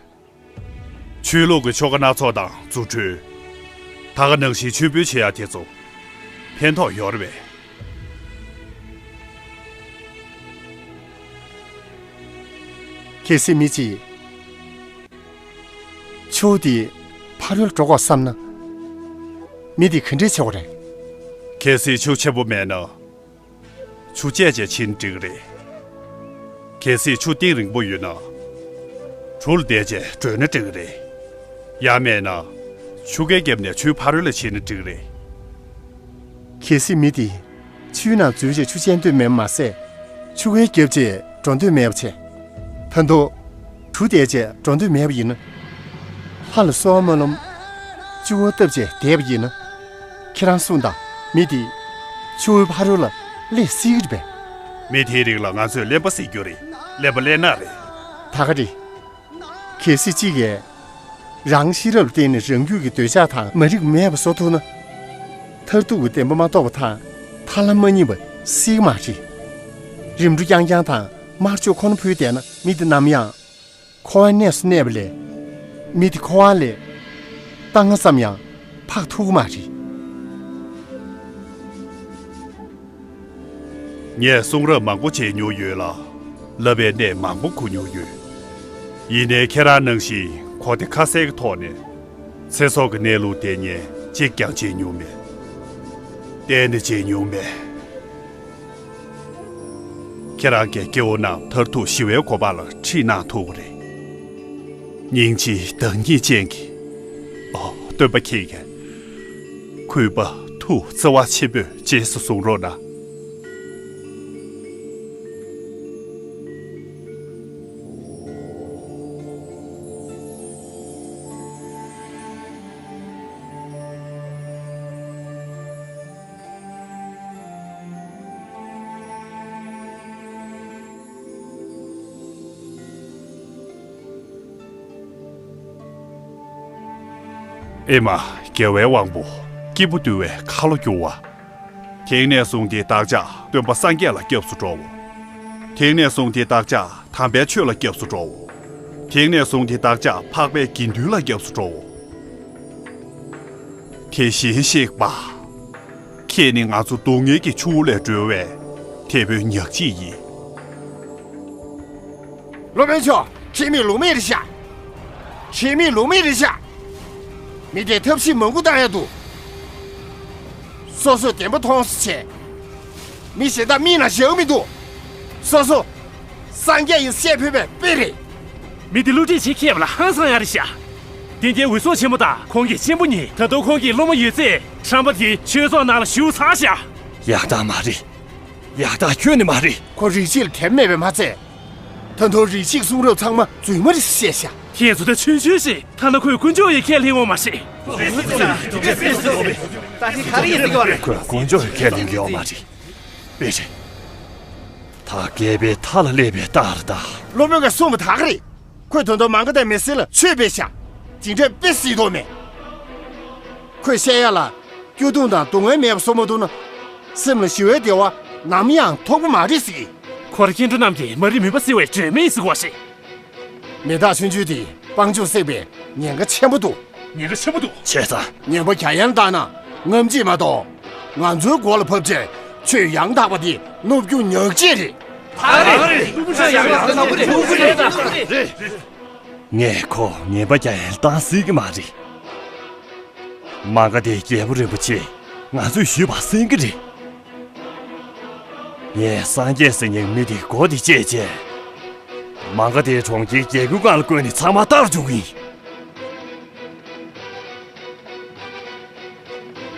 ཆོས་ལུགས་ཀྱི་ཆོ་ག་སྣ་ཚོགས་དང་རྫུ་འཕྲུལ། ད་ག་ནང་བཞིན་མཆོད་འབུལ་བྱེད་ཡག་དེ་ཚོ་ཕན་ཐོགས་ཡོད་རེད་པས། གལ་སྲིད་མི་གཅིག་ཆུ་བོ་དེ་ཕ་རོལ་འགྲོ་དགོས་བསམ་ན། མི་དེ་ག་འདྲས་བྱེད་དགོས་རེད། གལ་སྲིད་ཆུ་ཆེན་པོ་མེད་ན། ཆུ་བཅད་བྱས་ཕྱིན་འགྲིག་གི་རེད། གལ་སྲིད་ཆུ་གཏིང་རིང་པོ་ཡོད་ན། གྲུ་ལ་བསྡད་བྱས་བགྲོད་ན་འགྲིག་གི་རེད། ཡང་མེད་ན། ཆུ་ཁའི་རྒྱབ་ནས་ཆུའི་ཕ་རོལ་ལ་ཕྱིན་ན་འགྲིག་གི་རེད། གལ་སྲིད་མི་དེ་ཆུའི་ནང་འཛུལ་བྱས་ཆུ་བཅད་འདོད་མེད་མ་ཟད། ཆུ་ཁའི་རྒྱབ་བྱས་འགྲོ་འདོད་མེད་པ་བྱས། ད་དུང་། གྲུ་བསྡད་བྱས་འགྲོ་འདོད་མེད་པ་ཡིན་ན། ལྷ་ལ་གསོལ་བ་སྨོན་ལམ། སྤྱི་བོར་བཏབ་བྱས་བསྡད་པ་ཡིན་ན། ཁྱེད་རང་གསུངས་དང་མི་དེ། ཆུ་བོའི་ཕ་རོལ་ལ་སླེབས་སྲིད་ཀྱི་རེད་པས། མི་དེའི་རིགས་ལ་ང་ཚོས་གླེན་པ་ཟེར་རྒྱུ་རེད། གླེན་པ་གླེན་ནག་རེད། ད་ག་རེད། གལ་སྲིད་གཅིག་གིས། རང་ཤེས་རབ་ལ་བརྟེན་ནས་རང་རྒྱུད་ཀྱི་འདོད་ཆགས་དང་མ་རིག་པ་མེད་པ་བཟོ་ཐུབ་ན། མཐར་ཐུག་གི་བདེན་པ་མ་རྟོགས་པ་དང་ཐར་ལམ་མ་རྙེད་པ་སྲིད་ཀྱི་མ་རེད། རིམ་གྲོ་རྐྱང་རྐྱང་དང་དམར་མཆོད་ཁོ་ན་ཕུལ་བསྡད་ན་མི་དེ་ནམ་ཡང་། འཁོར་བའི་གནས་སུ་གནས་པ་ལས། མི་དེ་འཁོར་བ་ལས། རྟ་རྔ་ཙམ་ཡང་འཕགས་ཐུབ་ཀྱི་མ་རེད། ངས་གསུང་རབ་མང་པོ་མཇལ་མྱོང་ཡོད་ལ། བསླབ་པའི་གནས་མང་པོ་གོ་མྱོང་ཡོད། ཡིན་ནའི་ཁྱེད་རང་ནང་བཞིན་གོ་བདེ་ཁ་གསལ་གྱི་ཐོག་ནས། ཚེ་སྲོག་གི་གནས་ལུགས་དེ་ངས་གཅིག་ཀྱང་མཇལ་མྱོང་མེད། གཏན་ནས་མཇལ་མྱོང་མེད། ཁྱེད་རང་གིས་སྐྱེ་བོ་རྣམས་མཐར་ཐུག་ཞི་བའི་གོ་འཕང་ལ་ཁྲིད་གནང་ཐུབ་ཀྱི་རེད། སྙིང་རྗེའི་བདག་ཉིད་ཅན་གྱི། ཨོ། སྟོན་པ་ཁྱེད་ཀྱིས། གུས་པ་ཐུགས་བརྩེ་བ་ཆེན་པོས་རྗེས་སུ་བཟུང་རོགས་གནང་། ཨེ་མ། རྒྱལ་བའི་དབང་པོ། སྐྱེས་བུ་འདུལ་བའི་ཁ་ལོ་སྒྱུར་བ། དེང་ནས་བཟུང་སྟེ་བདག་ཅག་སྟོན་པ་སངས་རྒྱས་ལ་སྐྱབས་སུ་འགྲོའོ། དེང་ནས་བཟུང་སྟེ་བདག་ཅག་དམ་པའི་ཆོས་ལ་སྐྱབས་སུ་འགྲོའོ། དེང་ནས་བཟུང་སྟེ་བདག་ཅག་འཕགས་པའི་དགེ་འདུན་ལ་སྐྱབས་སུ་འགྲོའོ། དེ་བཞིན་གཤེགས་པ། ཁྱེད་ནི་ང་ཚོ་སྡུག་བསྔལ་གྱི་ཆུ་བོ་ལས་སྒྲོལ་བའི་དེད་དཔོན་ཉག་གཅིག་ཡིན། སློབ་དཔོན་མཆོག་ཁྱེད་མི་ལུགས་མེད་རེད་ཤག་ཁྱེད་མི་ལུགས་མེད་རེད་ཤག་མི་དེ་ཐབས་ཤེས་མང་པོ་བཏང་ཡ་འདུག་སོ་སོས་བདེན་པ་མཐོང་སོང་བྱས། མི་གཞན་དག་མིག་ནང་བཞག་མི་འདུག་སོ་སོ། སངས་རྒྱས་ཡིན་བཤད་ཕོད་པའི་དཔེ་རེད། མི་དེ་བསླུ་བྲིད་བྱེད་མཁས་པ་ལ་ཧང་སང་ཡ་རེད་ཤག་དེ་འདྲའི་འོད་སྲུང་ཆེན་མོ་དང་ཁོང་གི་གཅེན་པོ་གཉིས། ད་དུང་ཁོང་གི་སློབ་མ་ཡོད་ཚད་ཁྲམ་པ་དེའི་ཆོས་ཚོགས་ནང་ལ་ཞུགས་ཚར་ཤག་ཡག་རྟགས་མ་རེད། ཡག་རྟགས་ཁྱོན་ནས་མ་རེད། ཁོ་རིགས་གཅིག་ལ་དད་པ་མེད་པས་མ་ཚད། ད་དུང་རིགས་གཅིག་གསུང་རབ་ཚང་མ་རྫུན་མ་རེད་བཤད་ཤག་ཁྱེད་ཚོ་ད་ཆུང་ཆུང་ཞིག་ཐ་ན་ཁོས་དཀོན་མཆོག་ཡི་ཁས་ལེན་ཡོད་མ་རེད། ད་ཁྱེད་ག་རེ་ཡིན་ཟེར་གྱི་ཡོད་རེད། ཁོས་དཀོན་མཆོག་ཡི་ཁས་ལེན་གྱི་ཡོད་མ་རེད། དཔེ་རེད། ད་རྒྱལ་པོའི་མཐའ་ལ་སླེབས་པའི་རྟགས་རེད་ད། སློབ་དཔོན་གྱིས་གསུངས་པ་དག་རེད། ཁོས་ད་དུང་མ་ག་དྷའི་མི་སེར་ལ་ཆོས་སྤེལ་ཤག་དེ་འདྲས་དཔེ་སྲིད་དོ་མེད། ཁོས་བཤད་ཡ་ལ། སྐྱོ་གདུང་དང་སྡུག་བསྔལ་མེད་པ་བཟོ་མ་ཐུབ་ན། སེམས་ལ་ཞི་བའི་བདེ་བ་ནམ་ཡང་ཐོབ་ཀྱི་མ་རེད་ཟེར་གི། ཁོ་ར་སྐྱེ་འགྲོ་རྣམས་ཀྱི་མ་རིག་མུན་པ་སེལ་བའི་སྒྲོན་མེ་ཡིན་ཟེར་གོ་ཞེས། མི་རྟག་ཆུང་ཆུང་དེས་དཔལ་འབྱོར་བསྲེགས་པའི་ཉེན་ཁ་ཆེན་པོ་འདུག་ཉེན་ཁ་ཆེན་པོ་འདུག་བྱས་ཙང་། ཉེན་པ་རྒྱ་ཡན་བཏང་ན་རྔམ་བརྗིད་མ་གཏོགས། ང་ཚོའི་མགོ་ལ་བབས་བྱས་ཆོས་ཡང་དག་པ་དེ་ནུབ་རྒྱུ་ཉག་གཅིག་རེད། ད་རེད། ནུབ་རྒྱུ་ཉག་གཅིག་རེད། ངས་ཁོ་ཉེན་པ་རྒྱ་ཡན་བཏང་སྲིད་ཀྱི་མ་རེད། མ་ག་དྷའི་རྒྱལ་པོ་རིན་པོ་ཆེ་ང་ཚོས་ཞུས་པ་གསན་གྱི་རེད། ངས་སངས་རྒྱས་ཟེར་མཁན་མི་དེ་མགོ་དེ་བཅད་བྱས། མ་ག་དྷའི་གྲོང་ཁྱེར་རྒྱལ་ཁབ་ཁག་ལ་བསྐོར་ནས་ཚང་མ་ལྟར་འཇུག་གི་ཡིན།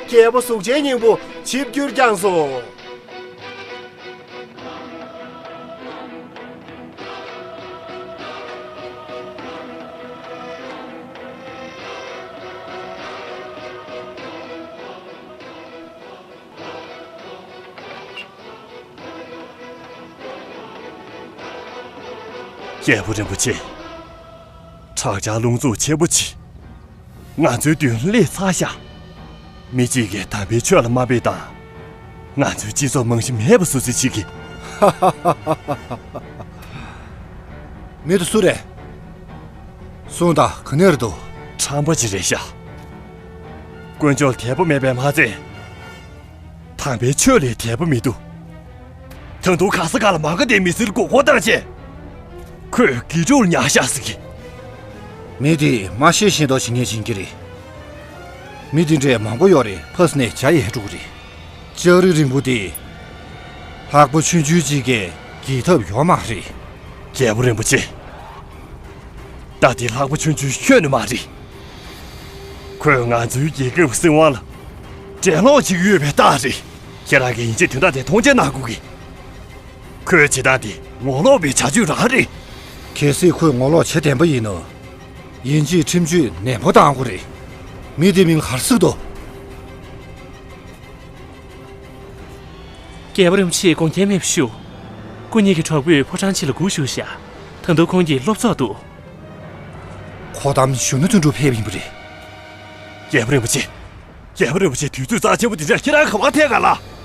རྒྱལ་པོ་གཟུགས་ཅན་སྙིང་པོ་ཆིབས་བསྒྱུར་བསྐྱངས་སོ། རྒྱལ་པོ་རིན་པོ་ཆེ། དྲག་ཆར་རླུང་འཚུབ་ཆེན་པོ་ཅིག་ང་ཚོའི་མདུན་སླེབས་ཚར་ཤག་མི་གཅིག་གིས་དམ་པའི་ཆོས་ལ་དམའ་འབེབས་དང་། ང་ཚོའི་སྤྱི་ཚོགས་རྨང་གཞི་མེད་པ་བཟོ་རྩིས་བྱེད་ཀྱི། མི་དེ་སུ་རེད། གསུངས་དང་། ག་ནས་རེད་འདུག་ཁྲམ་པ་ཅིག་རེད་ཤག་དཀོན་མཆོག་ལ་དད་པ་མེད་པས་མ་ཚད། དམ་པའི་ཆོས་ལ་དད་པ་མི་འདུག་ད་དུང་ག་ས་ག་ལ་མ་ག་དྷའི་མི་སེར་མགོ་སྐོར་བཏང་བྱས། ཁོས་དགེ་ཕྲུག་ལ་ཉར་ཤག་ཟེར་གི། མི་དེས་མ་ཤེས་བཞིན་དུ་བྱེད་ངན་བྱེད་ཀྱི་རེད། མི་དེ་འདྲས་མང་པོ་ཡོད་རེད། ཕར་ནས་བྱ་ཡི་ཧེ་འགྲོ་གི་རེད། ལྕགས་རི་རིང་པོ་དེ། ལྷགས་པ་ཆུང་ཆུང་གཅིག་གིས་འགེལ་ཐབས་ཡོད་མ་རེད། རྒྱལ་པོ་རིན་པོ་ཆེ། རྟ་དེ་ལྷགས་པ་ཆུང་ཆུང་ཁྱོན་ནས་མ་རེད། ཁོས་ང་ཚོའི་རྒྱལ་ཁབ་སྲིད་དབང་ལ་འགྲན་སློང་བྱེད་ཀྱི་ཡོད་པའི་རྟགས་རེད། ཁྱེད་རང་གིས་ཡིན་གཅིག་དོན་དག་དེ་མཐོང་ཆེན་གནང་དགོས་གི། ཁོའི་བྱེད་སྟངས་དེ་ངོ་ལོག་པའི་བྱ་སྤྱོད་རང་རེད། གལ་སྲིད་ཁོས་ངོ་ལོག་བྱེད་བདེན་པ་ཡིན་ན། ཡིན་གཅིག་ཁྲིམས་གཅོད་ནན་པོ་གཏང་དགོས་རེད། མི་དེའི་མིང་ལ་ག་རེ་ཟེར་འདུག་རྒྱལ་པོ་རིན་པོ་ཆེས་དགོངས་འགལ་མེད་པ་ཞུ། སྐུ་ཉིད་ཀྱི་གྲོགས་པོས་ཕོ་བྲང་ཕྱི་ལ་སྒུག་བཞུགས་ཤག་ད་དུང་ཁོང་གིས་སློབ་ཚོགས་འདུག་ཁོ་གཏམ་ཞུ་ན་དུད་འགྲོ་ཕེབས་ཡིན་པ་རེད། རྒྱལ་པོ་རིན་པོ་ཆེ། རྒྱལ་པོ་རིན་པོ་ཆེ། དུས་ཚོད་རྩ་ཆེན་པོ་འདི་འདྲ་ཁྱེད་རང་ག་པར་ཐད་ག་ལ།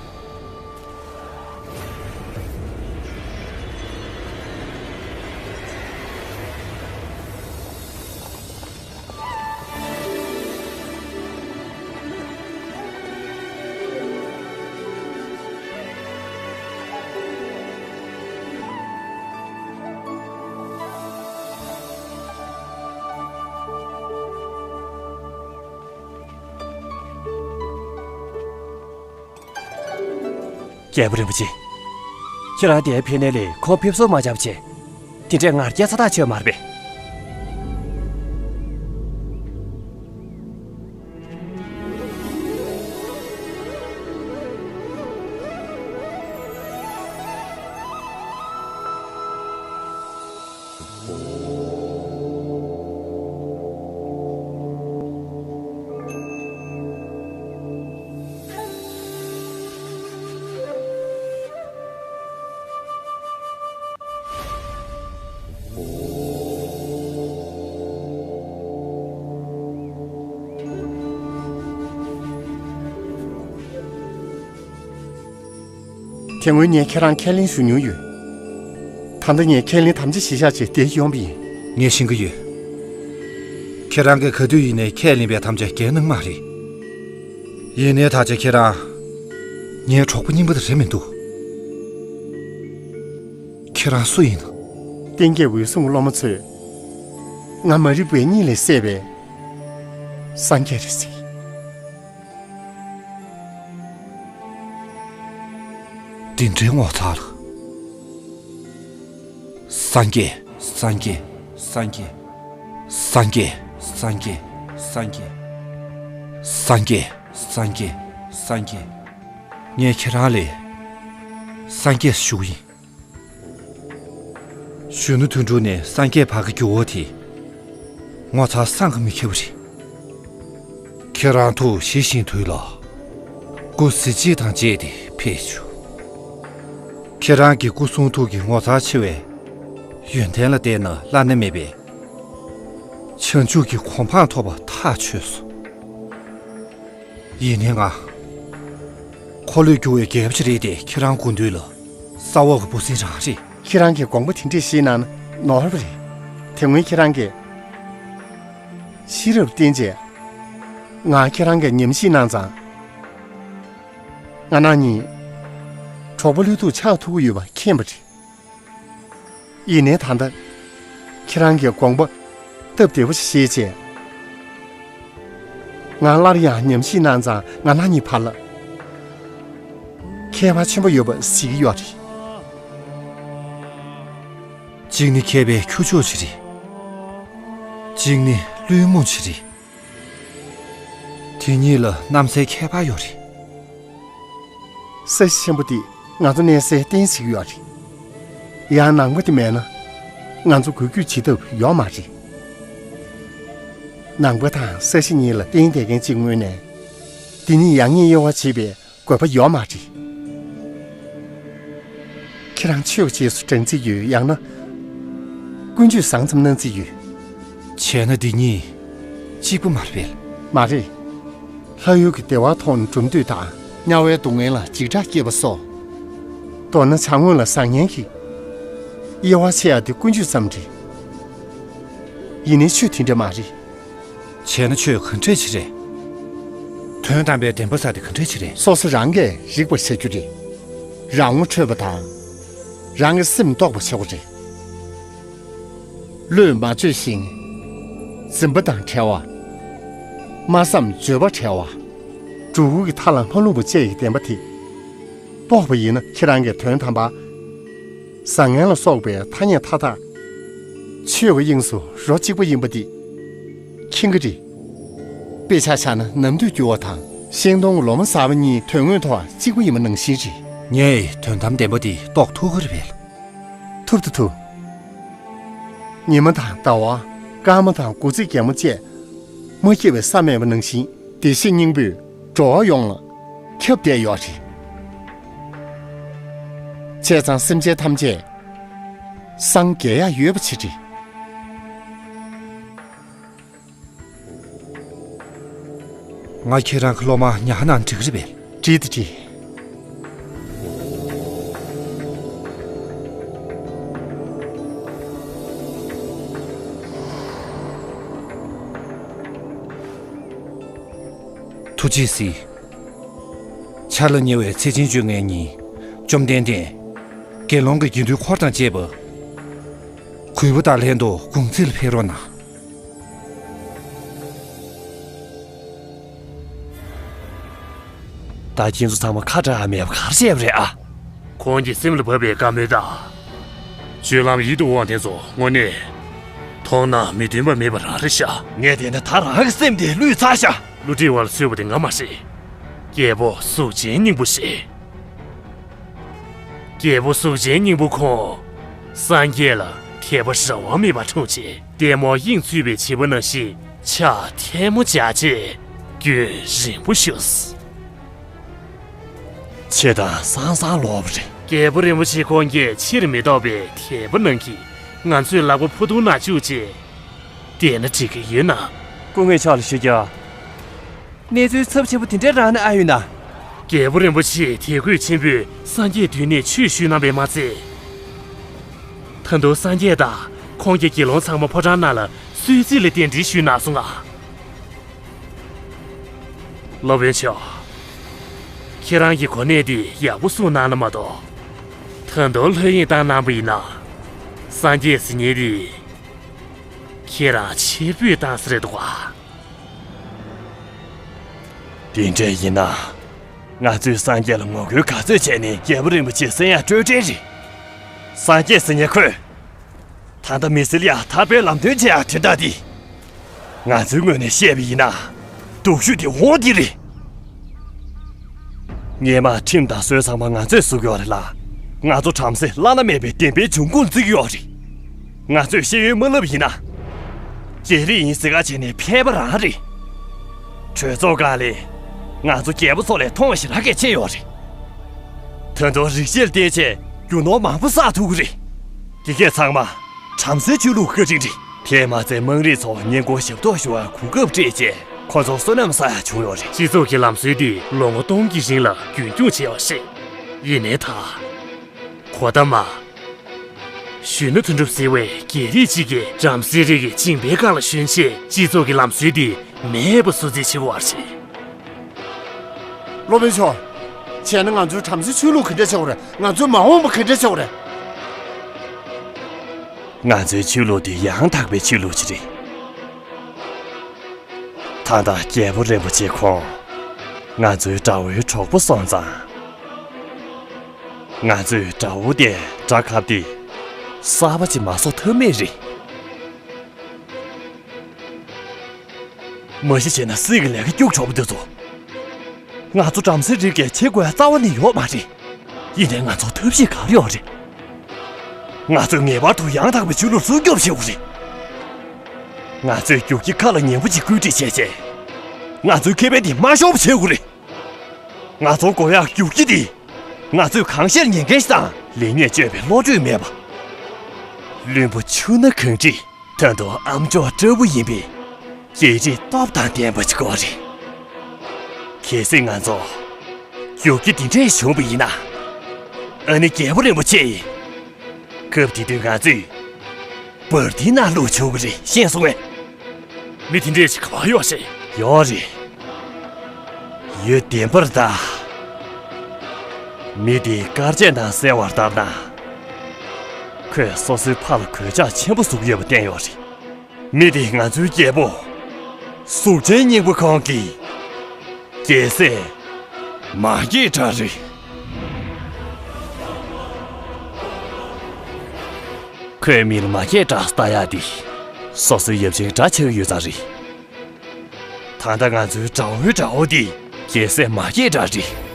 རྒྱལ་པོ་རིན་པོ་ཆེ། ཁྱེད་རང་དེར་ཕེབས་ནས་ལས་ཁོང་ཕེབས་བསུ་མ་བྱས་པ་བྱས། དེ་འདྲས་ང་རྒྱལ་ཚ་ཐག་ཆོད་མ་རེད་པས། དེ་སྔོན་ངས་ཁྱེད་རང་ཁས་ལེན་ཞུ་མྱོང་ཡོད། ད་ལྟ་ངས་ཁས་ལེན་དམ་བཅའ་གཞིར་བཞག་བྱས་འདིར་ཡོང་པ་ཡིན། ངས་ཤེས་ཀྱི་ཡོད། ཁྱེད་རང་གིས་ག་དུས་ཡིན་ནའི་ཁས་ལེན་པའི་དམ་བཅའ་འགལ་གནང་མ་རེད། ཡིན་ནའི་ད་ཆ་ཁྱེད་རང་ངའི་གྲོགས་པོ་རྙིང་པ་དེ་རེད་མི་འདུག་ཁྱེད་རང་སུ་ཡིན་ནམ། བསྟན་རྒྱས་འོད་སྲུང་སློབ་མ་ཚོས་ང་མ་རིག་པའི་གཉིད་ལས་སད་པའི་སངས་རྒྱས་རེད་ཟེར། འདི་འདྲའི་ངོ་མཚར་ལ། སངས་རྒྱས། སངས་རྒྱས། སངས་རྒྱས། སངས་རྒྱས། སངས་རྒྱས། སངས་རྒྱས། སངས་རྒྱས། སངས་རྒྱས། སངས་རྒྱས། ངས་ཁྱེད་རང་ལ་སངས་རྒྱས་ཞུ་གི་ཡིན། གཞོན་ནུ་དོན་གྲུབ་ནས་སངས་རྒྱས་བར་གྱི་འགྱུར་བ་དེ་ངོ་མཚར་བསམ་གྱིས་མི་ཁྱབ་པ་རེད། ཁྱེད་རང་ཐུགས་ཞི་བཞིན་དུས་ལ་སྐུ་གཟི་བརྗིད་དང་བཅས་ཏེ་ཕེབས་བྱུང་། ཁྱེད་རང་གི་སྐུ་གསུང་ཐུགས་ཀྱི་ངོ་མཚར་ཆེ་བའི་ཡོན་ཏན་ལ་བལྟས་ན་བླ་ན་མེད་པའི་བྱང་ཆུབ་ཀྱི་གོ་འཕང་ཐོབ་པ་ཐག་ཆོད་སོང་། ཡིན་ནའི་ང་འཁོར་ལོས་སྒྱུར་བའི་རྒྱལ་པོ་ཞིག་རེད་དེ། ཁྱེད་རང་དགོངས་དོན་ལ་ས་འོག་གི་འབུ་སྲིན་རང་རེད། ཁྱེད་རང་གིས་དགོངས་པ་དེ་འདྲས་བཞེས་གནང་ན་ནོར་བ་རེད། དེ་སྔོན་ཁྱེད་རང་གིས་ཤེས་རབ་བསྟན་རྗེས་ང་ཁྱེད་རང་གི་ཉམས་ཞིབ་གནང་ཙང་། ང་རང་གཉིས་གྲོགས་པོ་ལྷན་དུ་ཆགས་ཐུབ་ཀྱི་ཡོད་པ་མཁྱེན་པ་རེད། ཡིན་ནའི་ད་ལྟ་ཁྱེད་རང་གིས་དགོངས་པ་སྟབས་བདེ་པོ་ཞིག་བཞེས་བྱས། ང་སླར་ཡང་ཉམས་ཞིབ་གནང་ཙང་ང་རང་གཉིས་བར་ལ་ཁྱད་པར་ཆེན་པོ་ཡོད་པ་གཟིགས་ཀྱི་ཡོད་རེད། གཅིག་ནི་མཁས་པའི་ཁྱུ་མཆོག་ཅིག་རེད། གཅིག་ནི་བླུན་རྨོངས་ཅིག་རེད། དེ་གཉིས་ལ་གནམ་སའི་ཁྱད་པར་ཡོད་རེད། ས་གཞི་ཆེན་པོ་འདི་ང་ཚོ་གནས་སའི་རྟེན་བྱེད་ཀྱི་ཡོད་རེད། ཡང་ནང་པ་འདི་མེད་ན་ང་ཚོ་འགུལ་སྐྱོད་བྱེད་ཐབས་ཡོད་མ་རེད། ནང་པ་དང་ས་གཞི་གཉིས་ལ་བརྟེན་བསྡད་མཁན་གཅིག་དངོས་གནས་འདི་ཉིད་ཡང་སྙིང་དབྱེ་བ་འབྱེད་པའི་དགོས་པ་ཡོད་མ་རེད། ཁྱེད་རང་ཆོས་ཀྱི་རྗེས་སུ་འབྲང་རྩིས་ཡོད། ཡང་ན་ཀུན་སྤྱོད་བཟང་ཙམ་གནང་རྩིས་ཡོད། བྱས་ན་འདི་གཉིས་གཅིག་པ་མ་རེད་པས། མ་རེད། ལྷ་ཡུལ་གྱི་བདེ་བ་མཐོང་ནས་གྲུམ་འདོད་དང་། དམྱལ་བའི་སྡུག་བསྔལ་ལ་འཇིགས་སྐྲག་སྐྱེས་པ་སོགས། མདོར་ན་བྱ་དངོས་ལ་བཟང་ངན་གྱི་དབྱེ་བ་ཕྱེ་ཡག་དེ་ཀུན་སྤྱོད་ཙམ་རེད། ཡིན་ནའི་ཆོས་དེ་འདྲ་མ་རེད། བྱས་ན་ཆོས་ག་འདྲས་ཅིག་རེད། དོན་དམ་པའི་བདེན་པ་ཟེར་དེ་ག་འདྲས་ཅིག་རེད། སོ་སོ་རང་གིས་རིག་པར་བྱ་རྒྱུ་རེད། རང་ངོ་འཕྲོད་པ་དང་། རང་གི་སེམས་རྟོགས་པ་བྱ་དགོས་རེད། བློས་མ་བཅོས་ཤིང་། འཛིན་པ་དང་བྲལ་བ། སྨྲ་བསམ་བརྗོད་པ་བྲལ་བ། སྒྲུབ་པའི་མཐའ་ལ་མ་ལྷུང་བ་བཅས་ཀྱི་བདེན་པ་དེ་རྟོགས་པ་ཡིན་ན་ཁྱེད་རང་གིས་དོན་དམ་པ། བཟང་ངན་ལ་སོགས་པའི་ཐ་སྙད་མཐའ་དག་ཆོས་ཀྱི་དབྱིངས་སུ་རོ་གཅིག་པ་ཡིན་པ་འདི་མཁྱེན་གྱི་རེད། དཔེ་ཆ་བཞག་ན་ནམ་དུས་འགྱུར་བ་དང་ཤིང་སྡོང་གི་ལོ་མ་གསར་པ་གཉིས་དོན་དངོས་ཐོག་གཅིག་པ་ཡིན་པ་ནང་བཞིན་རེད། ངས་དོན་དམ་བདེན་པ་འདི་རྟོགས་ཐུབ་ཀྱི་རེད་པས། ཐུབ་ད་ཐུབ། ཉི་མ་དང་ཟླ་བ། སྐར་མ་དང་དགུ་ཚིགས་རྒྱལ་མོ་བཅས་མ་སྐྱེས་པའི་ས་མེད་པ་ནང་བཞིན་བདེ་གཤེགས་སྙིང་པོས་འགྲོ་བ་ཡོངས་ལ་ཁྱབ་བསྡད་ཡོད་རེད། བྱས་ཙང་སེམས་ཅན་ཐམས་ཅད་སངས་རྒྱས་ཡག་ཡོད་པ་ཅིག་རེད། ང་ཁྱེད་རང་གི་སློབ་མ་ཉར་ན་འགྲིག་གི་རེད་པས། འགྲིག་ད་འགྲིག། ཐུགས་རྗེས་གཟིགས། འཆར་ལ་ཉེ་བའི་ཚེས་ཆེན་བཅོ་ལྔའི་ཉིན། བཅོམ་ལྡན་འདས་དགེ་སློང་གི་དགེ་འདུན་འཁོར་དང་བཅས་པ་གུས་པ་དང་ལྷན་དུ་དགུང་རྩེ་ལ་ཕེབས་རོགས་གནང་། ད་ཁྱེད་ཚོ་ཚང་མ་ཁ་བྲལ་མེད་པ་ག་རེ་བྱས་པ་རེད་ཨ། ཁོང་གི་སེམས་ལ་བབས་པའི་བཀའ་མོལ་དང་། སྤྱོད་ལམ་ཡིད་དུ་འོང་བ་དེ་ཚོ་དངོས་གནས་མཐོང་ན་མི་མཐུན་པ་མེད་པ་རང་རེད་ཤག་ངས་བལྟས་ན་ད་རང་གི་སེམས་དེ་བསླུས་ཚར་ཤག་བསླུ་བྲིད་བར་ལ་ཚུད་པ་དེ་ང་མ་རེད། རྒྱལ་པོ་གཟུགས་ཅན་སྙིང་པོ་ཞིག་རྒྱལ་པོ་གཟུགས་ཅན་སྙིང་པོ་ཁོང་། སངས་རྒྱས་ལ་དད་པ་རང་དབང་མེད་པར་འཁྲུངས་རྗེས། ལྟད་མོ་དབྱིངས་ཚུད་པའི་བྱིས་པ་ནང་བཞིན་ཕྱག་ཐལ་མོ་སྦྱར་རྗེས་རྒྱུན་རིང་པོ་བཞུགས། ཆེ་དང་སང་སང་ལོག་པ་རེད། རྒྱལ་པོ་རིན་པོ་ཆེ་ཁོང་གིས་ཕྱིར་མི་ལྡོག་པའི་དད་པ་གནང་གིས་ང་ཚོའི་ལག་པ་ཕུ་ཐུང་ནང་བཅུག་རྗེས། བསྡད་ན་འགྲིག་གི་ཡོད་ན། སྐུ་ངོ་ཕྱག་ལ་ཞུ་རྒྱུ། གནས་ཚུལ་ཚབས་ཆེན་པོ་དེ་འདྲའི་རང་ནས་ཨ་ཡོད་ན། རྒྱལ་པོ་རིན་པོ་ཆེས་དད་གུས་ཆེན་པོས་སངས་རྒྱས་མདུན་ནས་ཆོས་ཞུས་གནང་བས་མ་ཚད། ད་དུང་སངས་རྒྱས་དང་ ཁོང་གིས་དགེ་སློང་ཚང་མ་ཕོ་བྲང་ནང་ལ་གསོལ་ཚིགས་ལ་རྟེན་འབྲེལ་ཞུས་གནང་སོང་ང་། སློབ་དཔོན་མཆོག་ཁྱེད་རང་གི་གོ་གནས་འདི་ཡག་པོ་བསྲུངས་གནང་ན་མ་གཏོགས། ད་དུང་ལྷོད་གཡེང་བཏང་གནང་པ་ཡིན་ན། སངས་རྒྱས་ཟེར་མཁན་འདི་ཁྱེད་རང་ཕྱིར་འབུད་བཏང་ས་རེད་འདུག་ག། དེ་འདྲ་ཡིན་ན། ང་ཚོས་སངས་རྒྱས་ལ་ངོ་རྒོལ་ག་ཚོད་བྱས་ནས་རྒྱལ་པོ་རིན་པོ་ཆེ་བསད་ཡག་སྤྲོད་བྲལ་རེད། སངས་རྒྱས་ཟེར་མཁན་ཁོས། ད་ལྟ་མི་སེར་ཡར་ཐར་པའི་ལམ་སྟོན་བྱེད་ཡག་དོན་དག་འདི། ང་ཚོའི་ངོས་ནས་བཤད་པ་ཡིན་ན། སྡུག་ཤོས་དེ་འོ་འདི་རེད། སྔོན་མ་ཁྲིམས་དང་སྲོལ་ཚང་མ་ང་ཚོས་བཟོ་གི་ཡོད་རེད་ལ། ང་ཚོ་བྲམ་ཟེ་བླ་ན་མེད་པའི་བདེན་པའི་འབྱུང་ཁུངས་བརྩི་གི་ཡོད་རེད། ང་ཚོས་ཤེས་ཡོན་མ་བསླབས་ཡིན་ན། རྒྱལ་རིགས་ཡིན་ཟེར་ག་བྱས་ནས་ཕལ་པ་རང་རེད། གྲོས་ཚོགས་སྒང་ལ། ང་ཚོ་རྒྱལ་པོ་ཚོ་ལས་མཐོང་བ་ཞེ་དྲག་གི་ཆེ་ཡོད་རེད། ད་དུང་རིག་བྱེད་ལ་བརྟེན་བྱས་རྒྱུ་ནོར་མང་པོ་བསགས་ཐུབ་ཀྱི་རེད། དེ་གས་ཚང་མ་བྲམ་ཟེའི་ཆོས་ལུགས་བཀའ་དྲིན་རེད། དེས་མ་ཚད་དམངས་རིགས་ཚོ་ཉེན་ཁོར་ཞབས་ཏོག་ཞུ་བར་གོ་སྐབས་སྤྲད་རྗེས་ཁོ་ཚོར་བསོད་ནམས་བསགས་ཡག་བྱུང་ཡོད་རེད། སྤྱི་ཚོགས་ཀྱི་ལམ་སྲོལ་འདི་ལོ་ངོ་སྟོང་གི་རིང་ལ་རྒྱུན་འཁྱོངས་བྱས་པ་རེད། ཡིན་ནའི་ད། གོ་ད་མ། གཞོན་ནུ་དོན་གྲུབ་ཟེར་བའི་རྒྱལ་རིགས་གཅིག་གིས་བྲམ་ཟེ་རིགས་ཀྱི་སྦྱིན་པའི་སྒང་ལ་ཞོན་ཆེད་སྤྱི་ཚོགས་ཀྱི་ལམ་སྲོལ་འདི་མེད་པ་བཟོ་རྩིས་བྱེད་ཀྱི་ཡོད་རེད། སློབ་དཔོན་མཆོག་བྱས་ན་ང་ཚོའི་བྲམ་ཟེ་ཆོས་ལུགས་ག་འདྲ་བྱེད་དགོས་རེད། ང་ཚོའི་མ་འོངས་པ་ག་འདྲ་བྱེད་དགོས་རེད། ང་ཚོའི་ཆོས་ལུགས་འདི་ཡང་དག་པའི་ཆོས་ལུགས་ཅིག་རེད། ད་ལྟ་རྒྱལ་པོ་རིན་པོ་ཆེ་ཁོང་ང་ཚོའི་དགྲ་བོའི་གྲོགས་པོ་སོང་ཙང་། ང་ཚོས་དགྲ་བོ་དེ་དགྲ་ཁབ་སྟེ་གསར་པ་ཅིག་མ་བཟོ་ཐབས་མེད་རེད། མ་གཞི་བྱས་ན་སྲིད་ཀྱི་ལས་ཀ་སྐྱུག་བྲོ་པོ་འདི་ཚོ། ང་ཚོ་བྲམ་ཟེ་རིགས་ཀྱིས་བྱེད་དགོས་རྩ་བ་ནས་ཡོད་མ་རེད། ཡིན་ནའི་ང་ཚོར་ཐབས་ཤེས་ག་རེ་ཡོད་རེད། ང་ཚོས་ངེས་པར་དུ་ཡང་དག་པའི་ཆོས་ལུགས་སྲུང་སྐྱོབ་བྱེད་དགོས་རེད། ང་ཚོས་རྒྱུག་ཁྱི་ཁ་ལ་ཉན་པོ་ཅིག་བཀོད་སྒྲིག་བྱས་རྗེས། ང་ཚོའི་ཁེ་ཕན་དེ་མ་ཤོར་བ་བྱེད་དགོས་རེད། ང་ཚོར་དགོས་ཡག་རྒྱུག་ཁྱི་དེ། ང་ཚོས་གང་ཤར་ཉན་མཁན་ཞིག་དང་། ལེགས་ཉེས་དཔྱོད་པའི་བློ་གྲོས་མེད་པ། བླུན་པོ་ཆུ་སྣ་གངས་རི། ད་དུང་ཨ་མཆོག་ལྟ་བུ་ཡིན་པའི་རྒྱལ་རིགས་སྟོབས་དང་ལྡན་པ་ཅིག་དགོས་རེད། གལ་སྲིད་ང་ཚོ་རྒྱུག་ཁྱི་འདི་འདྲས་བྱུང་བ་ཡིན་ན། ཨ་ནི་རྒྱལ་པོ་རིན་པོ་ཆེ་ཡིས། སྐབས་དེ་དུས་ང་ཚོས་འབར་མདེལ་ནང་བླུགས་ཆོག་གི་རེད། ཤེས་སོང་ངས། མི་དེ་འདྲས་ཞིག་ག་པར་ཡོད་ཤེས། ཡོད་རེད། ཡུལ་བདེན་པར་གདའ། མི་དེའི་སྐར་ཆས་ནང་གསལ་བར་ལྟར་ན། ཁོས་སོ་སོའི་ཕ་ལ་གོད་ཆག་ཆེན་པོ་བཟོ་གི་ཡོད་པ་བསྟན་ཡོད་རེད། མི་དེ་ང་ཚོའི་རྒྱལ་པོ། གཟུགས་ཅན་སྙིང་པོ་ཁོང་གི་རྒྱལ་སྲས་མ་སྐྱེས་དགྲ་རེད། ཁོས་མི་ལ་མ་སྐྱེས་དགྲ་ལྟ་ཡག་འདི་སོ་སོའི་ཡབ་ཆེན་དགྲ་ཆགས་ཡོད་ཙང་རེད། ད་ལྟ་ང་ཚོའི་དགྲ་བོའི་དགྲ་བོ་འདི་རྒྱལ་སྲས་མ་སྐྱེས་དགྲ་རེད།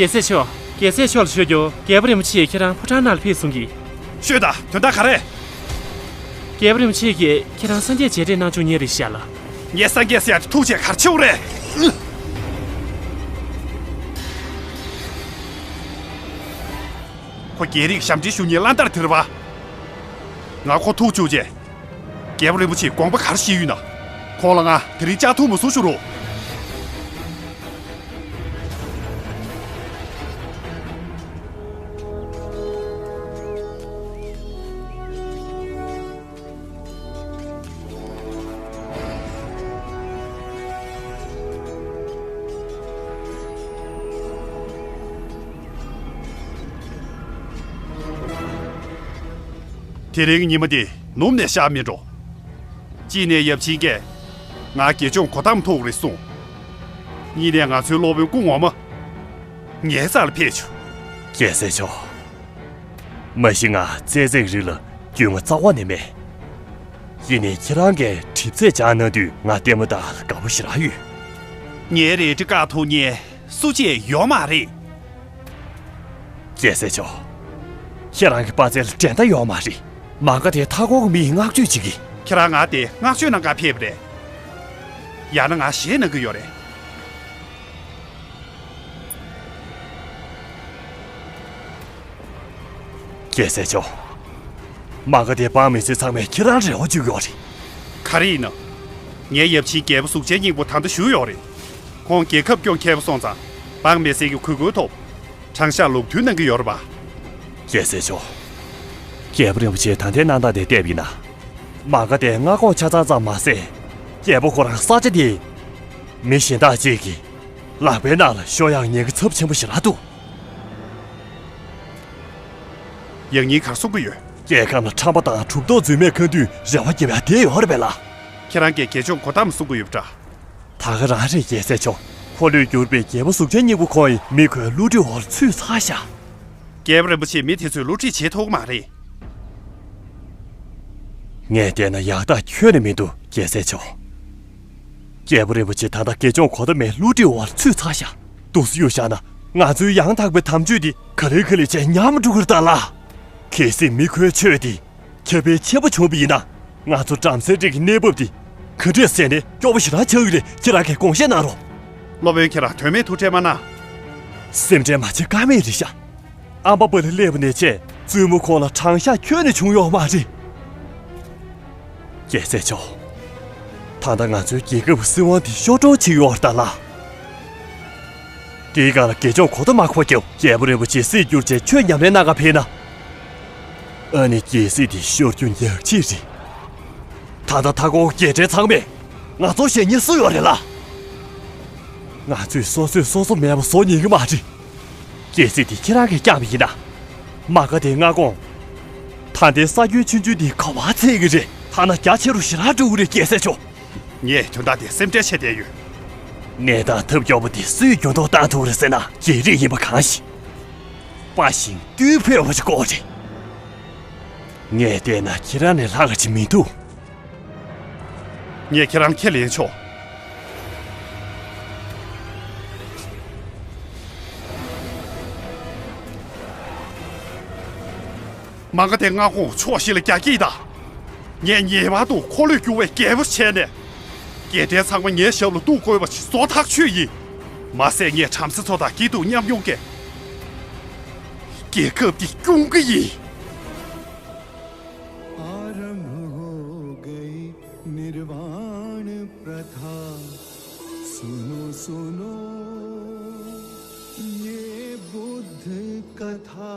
རྒྱལ་སྲས་མཆོག་རྒྱལ་སྲས་མཆོག་ལ་ཤོད་རྒྱུ། རྒྱལ་པོ་རིན་པོ་ཆེས་ཁྱེད་རང་ཕོ་བྲང་ནང་ལ་ཕེབས་གསུང་གི། ཤོད་དང་། དོན་དག་ག་རེ། རྒྱལ་པོ་རིན་པོ་ཆེ་གིས་ཁྱེད་རང་སངས་རྒྱས་མཇལ་འཕྲད་གནང་བཅུག་མཁན་རེད་ཤག་ལ། ངས་སངས་རྒྱས་ཟེར་ཡག་དེ་ཐུག་བྱས་ག་རེ་བྱེད་དགོས་རེད། ཁོ་རྒྱལ་རིགས་ཞབས་འདྲེན་ཞུ་མཁན་བླ་དར་དེ་རེད་པ། ང་ཁོ་ཐུག་བཅུག་རྗེས། རྒྱལ་པོ་རིན་པོ་ཆེས་དགོངས་པ་ག་རེ་བཞེས་ཡོད་ན། ཁོང་ལ་ང་དེ་རིང་བཅར་ཐུབ་མ་སོང་ཞུ་རོགས། དེ་རིང་ཉི་མ་འདི་ནུབ་ནས་ཤར་མི་འགྲོ། གཅིག་ནས་ཡབ་ཆེན་གྱིས་ང་དགེ་སྦྱོང་གོ་ཏམ་ཐུག་རེད་གསུངས། གཉིས་ནས་ང་ཚོའི་སློབ་དཔོན་སྐུ་ངོ་མ་ངའི་རྩ་ལ་ཕེབས་བྱུང་། རྒྱལ་སྲས་མཆོག་མ་གཞི་ང་བཙན་བྱོལ་རིགས་ལ་རྒྱུས་མངའ་རྩ་བ་ནས་མེད། ཡིན་ནའི་ཁྱེད་རང་གིས་གྲིབ་ཚད་སྦྱངས་གནང་དུས་ང་ལྟད་མོ་ལྟ་དགའ་པོ་ཞེ་དྲག་ཡོད། ངའི་རལ་གྲི་བཀག་ཐུབ་མཁན་སུ་གཅིག་ཡོད་མ་རེད། རྒྱལ་སྲས་མཆོག་ཁྱེད་རང་གི་དཔའ་རྩལ་འགྲན་ཟླ་ཡོད་མ་རེད། མ་ག་དེ་མཐའ་འཁོར་གྱི་མི་ཡིས་བསྔགས་བརྗོད་བྱེད་ཀྱི། ཁྱེད་རང་ང་དེ་བསྔགས་བརྗོད་གནང་གར་ཕེབས་པ་རེད། ཡང་ན་ང་གཞས་གནང་གི་ཡོད་རེད། རྒྱལ་སྲས་མཆོག་མ་ག་དེ་འབངས་མི་སེར་ཚང་མས་ཁྱེད་རང་རེ་བ་བཅོལ་གྱི་ཡོད་རེད། ག་རེ་ཡིན་ནམ། ངའི་ཡབ་ཆེན་རྒྱལ་པོ་གཟུགས་ཅན་སྙིང་པོ་ད་ལྟ་བཞུགས་ཡོད་རེད། ཁོང་རྒྱལ་ཁབ་སྐྱོང་མཁས་པོ་སོང་ཙང་། འབངས་མི་སེར་གྱི་གུས་བཀུར་ཐོབ། དྲང་གཞག་ལུགས་མཐུན་གནང་གི་ཡོད་རེད་པ། རྒྱལ་སྲས་མཆོག་རྒྱལ་པོ་རིན་པོ་ཆེས་ད་ལྟའི་གནས་སྟངས་དེ་བལྟས་པ་ཡིན་ན། མ་ག་དེ་མངའ་ཁོངས་ཆ་ཚང་ཙམ་མ་ཟད། རྒྱལ་པོ་ཁོ་རང་ས་ཆ་དེའི་མི་གཞན་དག་ཅིག་གི་ལག་པའི་ནང་ལ་ཤོར་ཡག་ཉེན་ཁ་ཚབས་ཆེན་པོ་ཞེ་དྲག་འདུག་ཡང་སྙིང་གར་གསུང་གི་ཡོད། སྐྱེ་ཁམས་ལ་ཁྲམ་པ་དང་གྲུབ་ཐོབ་རྫུན་མས་ཁ་མདུན་རེ་བ་རྒྱབ་ཡ་དེ་ཡོད་རེད་པས་ལ། ཁྱེད་རང་གིས་དགེ་སྦྱོང་གོ་ཏམ་གསུང་གི་ཡོད་པ་འདྲ། ད་ག་རང་རེད་རྒྱལ་སྲས་མཆོག་འཁོར་ལོས་བསྒྱུར་བའི་རྒྱལ་པོ་གཟུགས་ཅན་སྙིང་པོ་ཁོང་ཡིས་མི་ཁོའི་བསླུ་བྲིད་འོག་ཚུད་ཚར་ཤག་རྒྱལ་པོ་རིན་པོ་ཆེས་མི་དེ་ཚོས་བསླུ་བྲིད་བྱེད་ཐུབ་ཀྱི་མ་རེད། ངས་བལྟས་ན་ཡག་རྟགས་ཁྱོན་ནས་མི་འདུག་རྒྱལ་སྲས་མཆོག་རྒྱལ་པོ་རིན་པོ་ཆེ་ད་ལྟ་དགེ་སྦྱོང་གོ་ཏམ་མའི་བསླུ་བྲིད་འོག་ཚུད་ཚར་ཤག་འདུག་སེ་གཡུག་བཞག་ན་ང་ཚོའི་ཡང་དག་པའི་དམ་ཆོས་འདི་ག་ལེ་ག་ལེ་བྱས་ཉམས་འགྲོ་གི་རེད་ད་ལ། གལ་སྲིད་མི་ཁོའི་ཆོས་འདི་ཁྱབ་སྤེལ་ཆེན་པོ་བྱུང་བ་ཡིན་ན། ང་ཚོ་བྲམ་ཟེའི་རིགས་ཀྱི་གནས་བབ་འདི་ག་འདྲས་ཟེར་ནས་སྐྱོ་པོ་ཞེ་དྲག་ཆགས་ཀྱི་རེད། ཁྱེད་རང་གིས་དགོངས་བཞེས་གནང་རོགས། སློབ་དཔོན་ཁྱེད་རང་དོན་མེད་ཐུགས་ཁྲལ་མ་གནང་། སེམས་ཁྲལ་མ་བྱེད་ཀ་མེད་རེད་ཤག་ཨམ་པ་པ་ལ་སླེབས་པ་ནས་བྱས་བཙུན་མོ་ཁོང་ལ་དྲང་གཞག་ཁྱོན་ནས་བྱུང་ཡོད་མ་རེད། རྒྱལ་སྲས་མཆོག་ད་ལྟ་ང་ཚོའི་རྒྱལ་ཁབ་སྲིད་དབང་འདི་ཤོར་འགྲོ་ཆེ་ཡོད་རེད་ད་ལ། དེའི་སྒང་ལ་དགེ་སྦྱོང་གོ་ཏ་མ་ཁོ་རྒྱབ་རྒྱལ་པོ་རིན་པོ་ཆེ་སྲིད་བསྒྱུར་བྱས་ཆོས་ཉམས་ལེན་གནང་ག་ཕེབས་ན། ཨ་ནི་རྒྱལ་སྲིད་འདི་ཤོར་རྒྱུ་ཉག་གཅིག་རེད། ད་ལྟ་མཐའ་འཁོར་རྒྱལ་ཕྲན་ཚང་མས་ང་ཚོར་ཞེད་སྙིང་སུ་ཡོད་རེད་ལ། ང་ཚོས་སོ་སོས་སོ་སོ་མེད་པ་བཟོ་ཉན་གི་མ་རེད། རྒྱལ་སྲིད་དེ་ཁྱེད་རང་གིས་བསྐྱངས་པ་ཡིན་ན། མ་ག་དེའི་མངའ་ཁོངས། ད་ལྟའི་ས་ཁྱོན་ཆུང་ཆུང་འདི་ག་པར་འཚོལ་གི་རེད། ཐ་ན་རྒྱ་ཆེ་རུ་ཞེ་དྲག་འགྲོ་གི་རེད་རྒྱལ་སྲས་མཆོག་ངས་དོན་དག་དེ་སེམས་ཁྲལ་བྱས་བསྡད་ཡོད། གནས་སྟངས་ཐབས་སྐྱོ་པོ་འདི་སུས་འགྱུར་ལྡོག་བཏང་ཐུབ་རེད་ཟེར་ན་རྒྱལ་རིགས་ཡིན་པ་གང་ཞིག་དཔའ་ཞིང་རྟུལ་ཕོད་པ་ཞིག་དགོས་རེད། ངས་བལྟས་ན་ཁྱེད་རང་ལས་ལྷག་ག་ཅིག་མི་འདུག་ངས་ཁྱེད་རང་ཁས་ལེན་ཆོག་མ་ག་དེ་མངའ་ཁོངས་ཕྱོགས་བཞི་ལ་རྒྱ་སྐྱེད་དང་། ངས་ངེས་པར་དུ་འཁོར་ལོས་སྒྱུར་བའི་རྒྱལ་པོ་བྱས་ནས། རྒྱལ་ཕྲན་ཚང་མ་ངའི་ཞབས་ལ་གཏུག་དགོས་པ་ཞིག་བཟོ་ཐག་ཆོད་ཡིན། མ་ཟད་ངས་བྲམ་ཟེ་ཚོ་དང་སྐྱིད་སྡུག་མཉམ་མྱོང་གི་རྒྱལ་ཁབ་འདི་སྐྱོང་གི་ཡིན། आरंभ हो गई निर्वाण प्रथा। सुनो सुनो ये बुद्ध कथा।